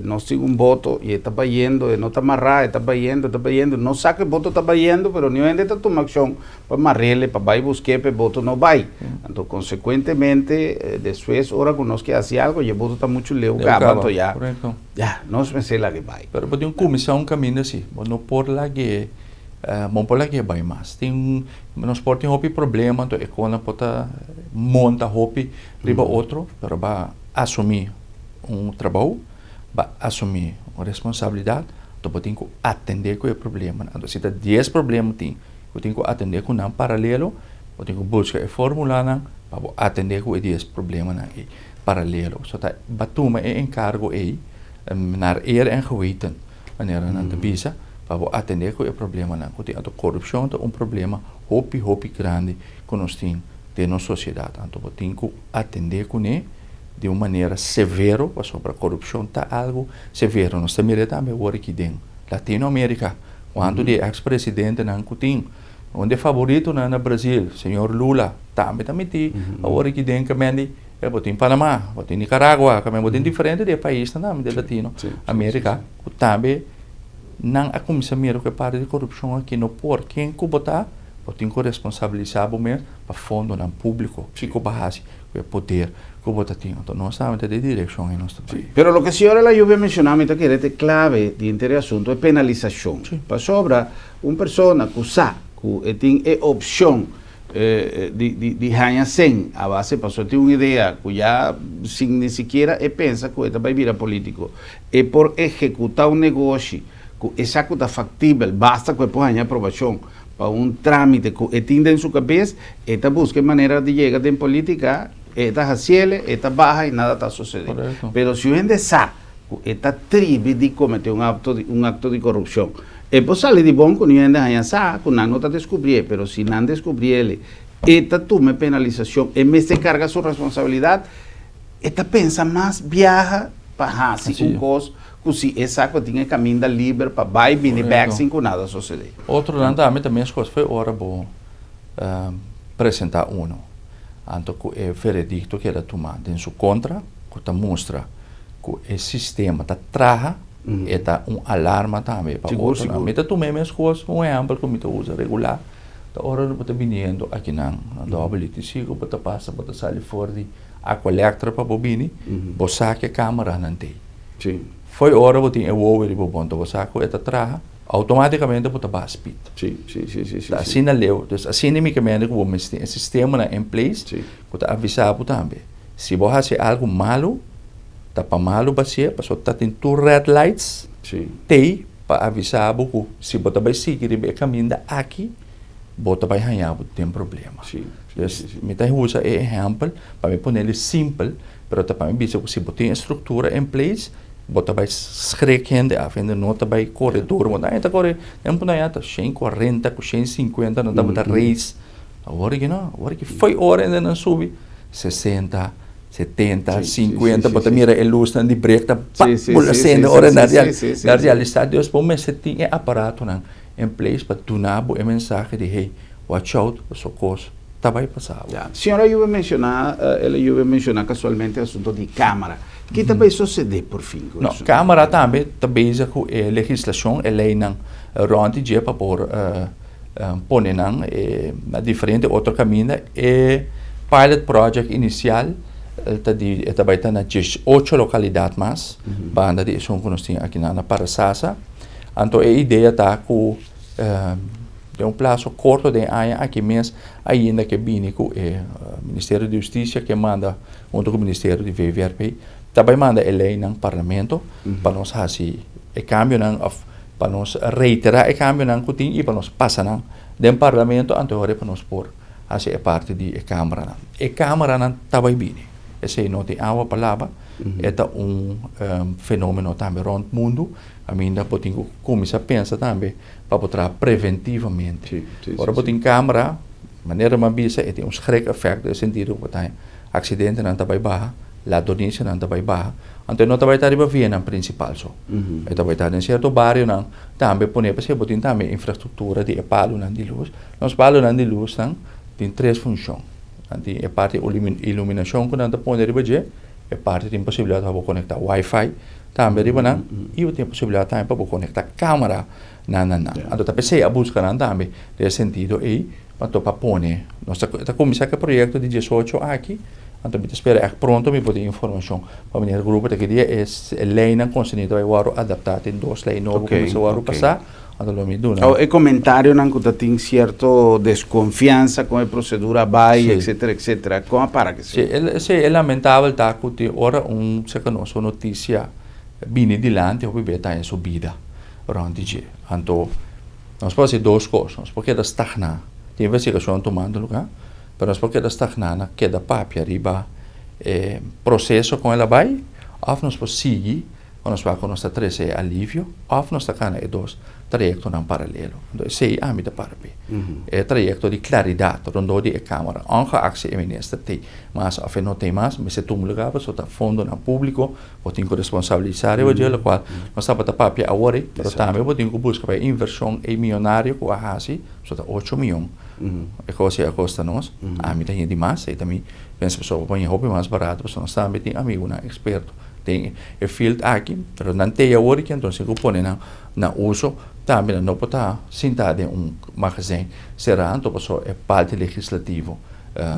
nos tin un boto y e ta bayendo, e no ta mará, e ta bayendo, e ta bayendo. Nos sa cu e boto ta bayendo, pero niun hende ta tuma accion pa mar'el, pa bay busqu'é pa e boto no bay. Anto consecuentemente despues ora cu nos ke haci algo, y e boto ta mucho leu caba, anto ya, ya, nos mester lag'é bay. Pero bo tin cu cuminsa un caminda si. Bo no por lag'é. Bon por lag'é bai mas. Tin, nos por tin hopi problema, anto e kona por ta monta hopi riba otro, pero ba asumí un trabou, ba asumí un responsabilidat, anto bo tin ku atendé ku e problemanan. Anto si ta dies problema tin, bo tin ku atendé ku nan paralelo, bo tin ku buska e formulanan pa bo atendé ku e dies problemanan ei paralelo. So ta ba tuma e enkargo ei naar eer en geweten. Manera nan ta bisa, pa bo atendé ku e problemanan ku tin. Anto korupshon ta un problema hopi hopi grandi ku nos tin den nos sosiedat. Anto bo tin ku atendé kuné di un manera severo pasobra korupshon ta algu severo. Nos ta mira tambe awor aki den Latinoamerika kuantu di e eks presidentenan ku tin. Un di e favoritonan na Brazil, señor Lula, tambe ta mití awor aki den Kemendi. E bo tin Panama, bo tin Nicaragua, kamen bo tin diferente di e paisnan tambe di Latino America ku tambe nan a kuminsá mira ku e parti di korupshon aki no por. Ken ku bo ta, Bo tin ku responsabilisá bo mes pa fondonan públiko. Kiko bo a hasi ku e poder ku bo ta tin? Anto nos tambe ta den direkshon ei nos ta bai. Pero loke señor Elayub a menshoná mi ta kere ta e klave di henter e asuntu, e penalisashon. Pasobra un persona ku sa ku e tin e opshon di haña sen a base pasobra e tin un idea ku ya sin ni sikiera e pensa ku e ta bai bira polítiko, e por ehekutá un negoshi ku e sa ku ta faktibel basta ku e por haña aprobashon pa un trámite ku e tin den su kabes, e ta buska e manera di yega den polítika, e ta hasiele, e ta baha i nada ta sosede. Pero si un hende sa ku e ta tribi di kometé un akto di un akto di korupshon, e por sali di bon ku niun hende haña sa ku nan no ta deskubrié, pero si nan deskubriele, e ta tuma e penalisashon, e mester karga su responsabilidat, e ta pensa mas biaha pa hasi un kos Ku si e sa ku tin e kaminda liber pa bai bini bèk sin ku nada sosodé. Otronan tambe ta meskos fo'i ora bo presentá uno, anto ku e veredikto keda tumá den su kontra, ku ta mustra ku e sistema ta traha, e ta un alarma tambe pa otronan. Mi ta tuma e meskos, un ehèmpel ku mi ta usa regular, ta ora bo ta biniendo akinan na WTC ku bo ta pasa, bo ta sali for di Aqualectra pa bo bini, bo sa ku e kameranan t'ei. Sí. Fo'i ora bo tin e wowo riba bo bonta, bo sa ku e ta traha, outomátikamente bo ta baha speed. Sí, sí, sí, sí, sí. Ta asina leu. Dus asina mi ke mende ku bo mester tin e sistemanan in place Sí. ku ta avisá bo tambe. Si bo hasi algu malu, ta pa malu bo hasié, pasobra ta tin tur red lights Sí. t'ei pa avisá bo ku si bo ta bai sigui riba e kaminda aki, bo ta bai haña bo den problema. Sí, sí, Dus sí, sí. mi ta usa e ehèmpel pa mi ponele simpel. Pero ta pa mi bisa ku si bo tin e struktura en place, bo ta bai schrik hende af, hende no ta bai kore duru, bo ta ta kore tempu nan ya ta 140 ku 150 nan tabata race, awor aki no, awor aki fo'i ora hende nan subi 60, 70, 50, bo ta mira e lusnan di brek ta pa bula sende ora nan nan realisa, dus bo mester tin e aparatonan en place pa duna bo e mensahe di hey, watch out, pasobra kos. ta bai pasa bo. Ya. Señor Ayub a menciona, el Ayub a menciona casualmente asunto di camara. Ki ta bai socede por fin cu No, asunto? camara tambe ta bezig cu e legislacion, e leynan rond di dje pa por pone nan na diferente otro caminda. E pilot project inicial ta di, e ta bai ta na 18 localidad mas, banda di esun cu nos tin aki na Parasasa. Anto e idea ta cu. Den un plaso korto den e aña aki mes ainda ke bini ku e Ministerio di Hustisia ke manda hunto ku Ministerio di VVRP ta bai manda e leinan Parlamento pa nos hasi e kambionan òf pa nos reiterá e kambionan ku tin i pa nos pasa nan den Parlamento anto ora pa nos por hasi e parti di e kameranan. E kameranan ta bai bini. Esei no tin awa pa laba. E ta un fenomeno tambe rònt mundu. Aminda bo tin ku kuminsá pensa tambe pa bo traha preventivamente. Ora bo tin camera, manera mi a bisa, e tin un schrik effect den e sentido ku bo ta haña aksidentenan ta bai baha, ladronisianan ta bai baha, anto e no ta bai ta riba vianan prinsipal so. E ta bai ta den sierto barionan tambe pone pasobra bo tin tambe infrastruktura di e palunan di lus. Nos palunan di lusnan tin tres funshon. Nan tin e parti iluminashon ku nan ta pone riba dje, e parti tin posibilidat pa bo konekta wifi, Tambe riba nan i bo tin e posibilidat tambe pa bo konekta kamera na nan nan. Anto ta p'esei a buska nan tambe den e sentido ei pa to pa pone. Nos ta ta kuminsá ku e proyekto di diesocho aki, anto mi ta spera ègt pronto mi por tin informashon pa meneer Gruber ta ki dia e e leinan konserní ta bai wòrdu adaptá. Tin dos lei nobo ku mester wòrdu pasá, anto lo mi duna. Awo e komentarionan ku ta tin sierto deskonfiansa kon e prosedura a bai, etsetera, etsetera, kon a para ku esei? Sí, sí, e lamentabel ta ku tin ora un seka nos un notisia bini dilanti hopi bes ta haña su bida rònt di dje. Anto nos por hasi dos kos, nos por keda stagná, tin investigashon tumando lugá, pero nos por keda stagná na keda papia riba e proseso kon el a bai òf nos por sigui Ora nos wak ku nos ta trese e alivio òf nos ta kana e dos trayektonan paralelo. Anto esei ami ta para p'e. E trayekto di klaridat rondó di e kámara, ongeacht si e minister t'ei mas òf e no t'ei mas, mester tuma lugá pasobra ta fondonan públiko, bo tin ku responsabilisá riba dje, lokual nos tabata papia awor ei, pero tambe bo tin ku buska pa e invershon ei miyonario ku a hasi, pasobra ta ocho miyon e kos ei a kosta nos, ami ta hende di mas, ei ta mi pensa pasobra bo por haña hopi mas barato pasobra nos tambe tin amigunan eksperto. Den e field aki, pero nan t'ei awor aki, anto si ku pone nan na uso tambe nan no por ta sintá den un magazijn será, anto paso e parti legislativo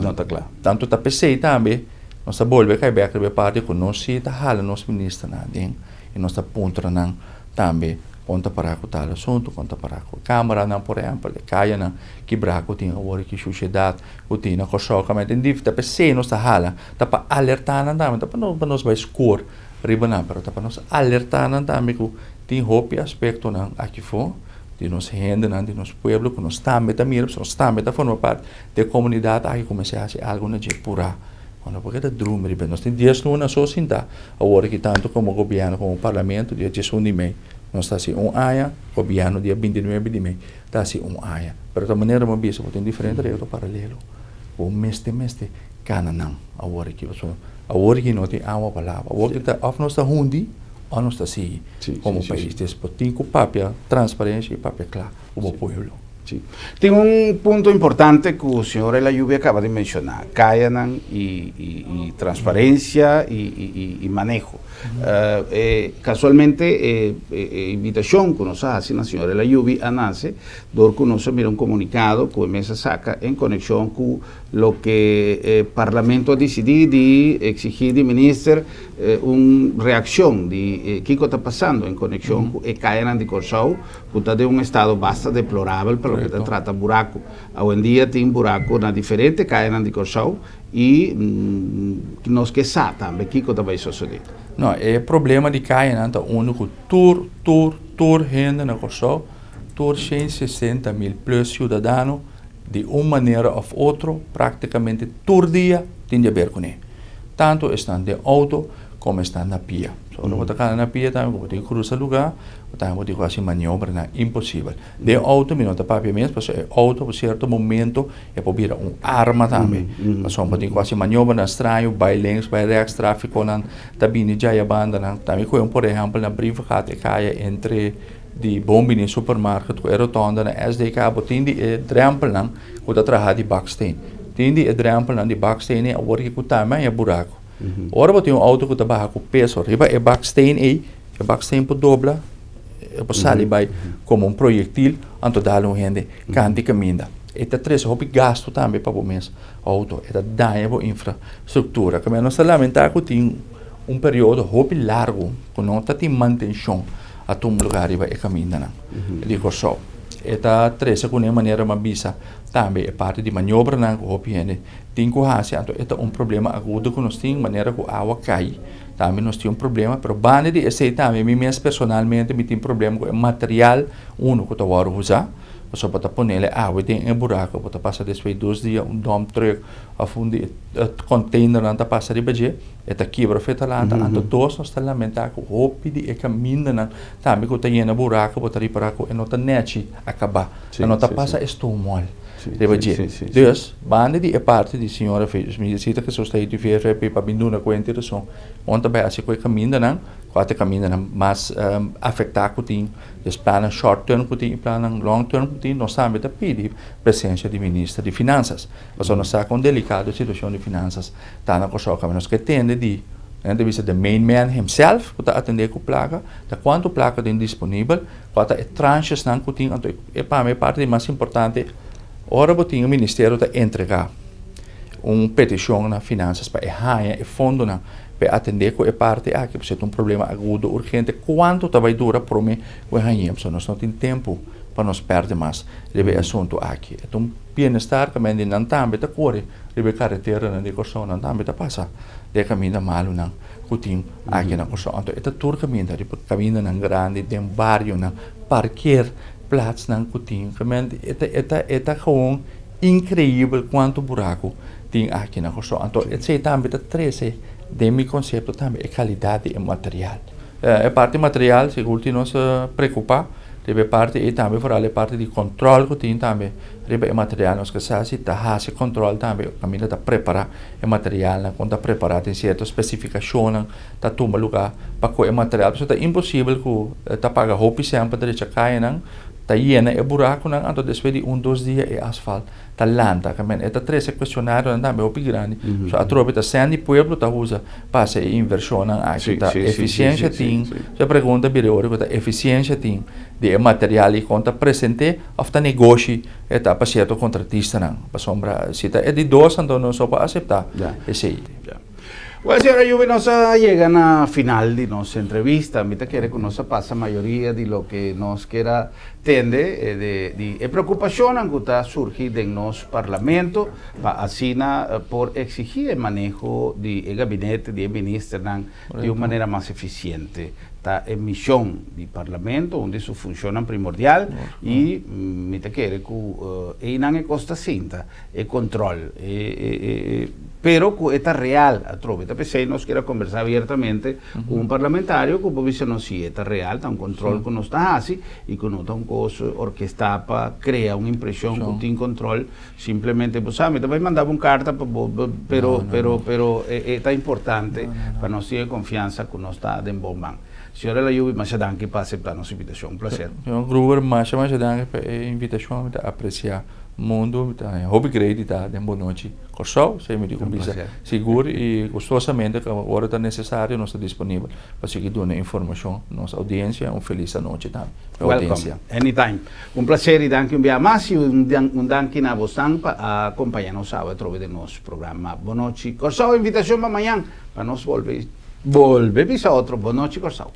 no ta kla. Tanto ta p'esei tambe nos ta bolbe kai bèk riba e parti ku nos si ta hala nos ministernan aden i nos ta puntra nan tambe kon ta pará ku tal asuntu, kon ta pará ku e kámaranan por ehèmpel, e kayanan kibrá ku tin awor aki, shushedat ku tin na Kòrsou kaminda tin dif, ta p'esei nos ta hala. Ta pa alertá nan tambe, ta pa no pa nos bai score riba nan, pero ta pa nos alertá nan tambe ku tin hopi aspektonan aki afó di nos hendenan, di nos pueblo ku nos tambe ta mira, pasobra nos tambe ta forma parti di e komunidat aki ku mester hasi algu na dje purá. Bo no por keda drumi riba e. Nos tin dies luna so sintá awor aki tantu komo gobièrnu komo parlamento, dia diesun di mei nos ta hasi un aña, gobièrnu dia bintinuebe di mei ta hasi un aña. Pero ta manera bo a bisa bo tin diferente trayekto paralelo. Bo mester mester Cana nan awor aki pasobra awor aki no tin awa pa laba. Awor ki ta of nos ta hundi of nos ta sigui como pais. Des bo tin cu papia transparencia y papia cla cu bo pueblo. Si. Tin un punto importante cu señor Elayubi a caba di menciona, cayanan y y transparencia y y maneho. Casualmente e e invitacion cu nos a haci na señor Elayubi a nace dor cu nos a mira un comunicado cu e mes a saca en conexion cu Loke e Parlamento a disidí di eksigí di minister un reakshon di kiko ta pasando en konekshon ku e kayanan di Kòrsou ku ta den un estado basta deplorabel pa loke ta trata buraku. Awendia tin buraku na diferente kayanan di Kòrsou i nos ke sa tambe kiko ta bai sosodé. No, e problema di kayanan ta unu ku tur, tur, tur hende na Kòrsou, tur 160 mil plus siudadano, Di un manera of otro, práktikamente tur dia tin di haber kuné. Tantu esnan den outo komo esnan na pia. So ora bo ta kana na pia tambe ku bo tin krusa lugá, bo tambe bo tin ku hasi maniobranan imposibel. Den outo mi no ta papia mes pasobra e outo ku sierto momento e por bira un arma tambe. Pasobra bo tin ku hasi maniobranan straño, bai links, bai rèks, tráfikonan ta bini djaya bandanan. Tambe kohe un por ehèmpel na Brievengat e kaya entre. Di bon bini supermarket ku e rotonda na SDK bo tin di e drempelnan ku ta traha di baksteen. Tin di e drempelnan di baksteen ei awor ku tambe haña buraku. Ora bo tin un outo ku ta baha ku peso riba e baksteen ei, e baksteen por dobla, e por sali bai komo un proyektil anto dal un hende kanti kaminda. E ta trese hopi gastu tambe pa bo mes outo, e ta daña bo infrastruktura. Kaminda nos ta lamentá ku tin un periodo hopi largu ku no ta tin mantenshon. A tuma lugar riba e kamindanan di Kòrsou. E ta trese kuné manera mi a bisa tambe e parti di maniobranan ku hopi hende tin ku hasi, anto e ta un problema agudo ku nos tin manera ku awa kai tambe nos tin un problema, pero banda di esei tambe mi mes personalmente mi tin problema ku e material unu ku ta wòrdu usa, pasobra bo ta ponele awe den e buraku bo ta pasa despues dos dia un dump truck òf un di e containernan ta pasa riba dje. E ta kibra fe ta lanta, anto dos nos ta lamentá ku hopi di e kamindanan tambe ku ta yena buraku bo ta ripará ku e no ta nèchi a kabá, e no ta pasa e stoomwal riba dje. Dus, banda di e parti di señora mi sita Hesus ta hiti VFP pa bin duna kuenta i rason on ta bai hasi ku e kamindanan, kua ta e kamindanan mas afektá ku tin, dus plannan short term ku tin i plannan long term ku tin, nos tambe ta pidi presensia di minister di finansas. Pasobra nos sa kon delikado e situashon di finansas ta na Kòrsou. Kaba nos ke tende di, nan ta bisa the main man himself ku ta atendé ku plaka, ta kuantu plaka tin disponibel, kua ta e tranchesnan ku tin. Anto e pa mi e parti di mas importante, ora bo tin un ministerio ta entregá un petishon na finansas pa e haña e fondonan pa e atendé ku e parti aki, pasobra e ta un problema agudo, urgente, kuantu ta bai dura promé ku e hañ'é? Pasobra nos no tin tempu pa nos pèrdè mas riba e asuntu aki. E ta un bienestar kaminda di nan tambe ta kore riba e kareteranan di Kòrsou, nan tambe ta pasa den e kaminda malunan ku tin aki na Kòrsou. Anto e ta tur kaminda, riba kamindanan grandi, den barionan, parker platsnan ku tin. Kaminda e ta e ta e ta gewoon inkreibel kuantu buraku tin aki na Kòrsou. Anto esei tambe ta trese den mi konsepto tambe e kalidat di e material. E parti material sigur tin nos preocupa riba e parti ei tambe foral e parti di control cu tin tambe riba e material nos ke sa si ta haci control tambe caminda ta prepara e materialnan con ta prepara tin cierto specificacionnan ta tuma lugar pa cu e material pasobra ta imposibel cu ta paga hopi cen pa drecha cayanan. Ta yena e burakunan anto despues di un dos dia e asfalt ta lanta. Kamen e ta trese kuestionarionan tambe hopi grandi. So atrobe ta sèn di pueblo ta usa pa hasi e invershonnan aki. Ta efisiensha tin? So e pregunta bira ora ku ta efisiensha tin di e material i kon ta present'é òf ta negoshi e ta pa sierto kontratistanan? Pasobra si ta e di dos anto nos no por aseptá esei. Well, señor Ayubi, nos a yega na final di nos entrevista. Mi ta kere ku nos a pasa mayoria di loke nos kier a tende de di e preokupashonnan ku ta surgi den nos parlamento pa asina por eksigí e maneho di e gabinete di e ministernan di un manera mas efisiente. Ta e mishon di parlamento, un di su funshonnan primordial i mi ta kere ku einan e kos ta sinta. E control, e pero cu e ta real atrobe. Ta p'esey nos kier a conversa abiertamente cu un parlamentario cu por bisa nos si e ta real, ta un control cu nos ta haci y cu no ta un cos orquesta pa crea un impresion cu tin control. Simplemente bo sa mi ta bay manda bo un carta pa bo, pero, pero, pero e ta importante pa nos tin e confiansa cu nos ta den bon man. Señor Elayubi, masha danki pa acepta nos invitacion. Un placer. Señor Gruber, masha masha danki pa e invitacion. Mi ta aprecia. Mundu mi ta haña hopi grei di ta den Bon Nochi Kòrsou, esei mi di ku bisa sigur i gustosamente ku ora ta nesesario nos ta disponibel pa sigui duna informashon nos oudiensia. Un felis anochi tambe pa e oudiensia. Welcome anytime. Un plaser i danki un bia mas i un danki na bosnan pa a kompaña nos awe atrobe den nos programa Bon Nochi Kòrsou. Invitashon pa mañan pa nos bolbe bolbe bisa otro Bon Nochi Kòrsou.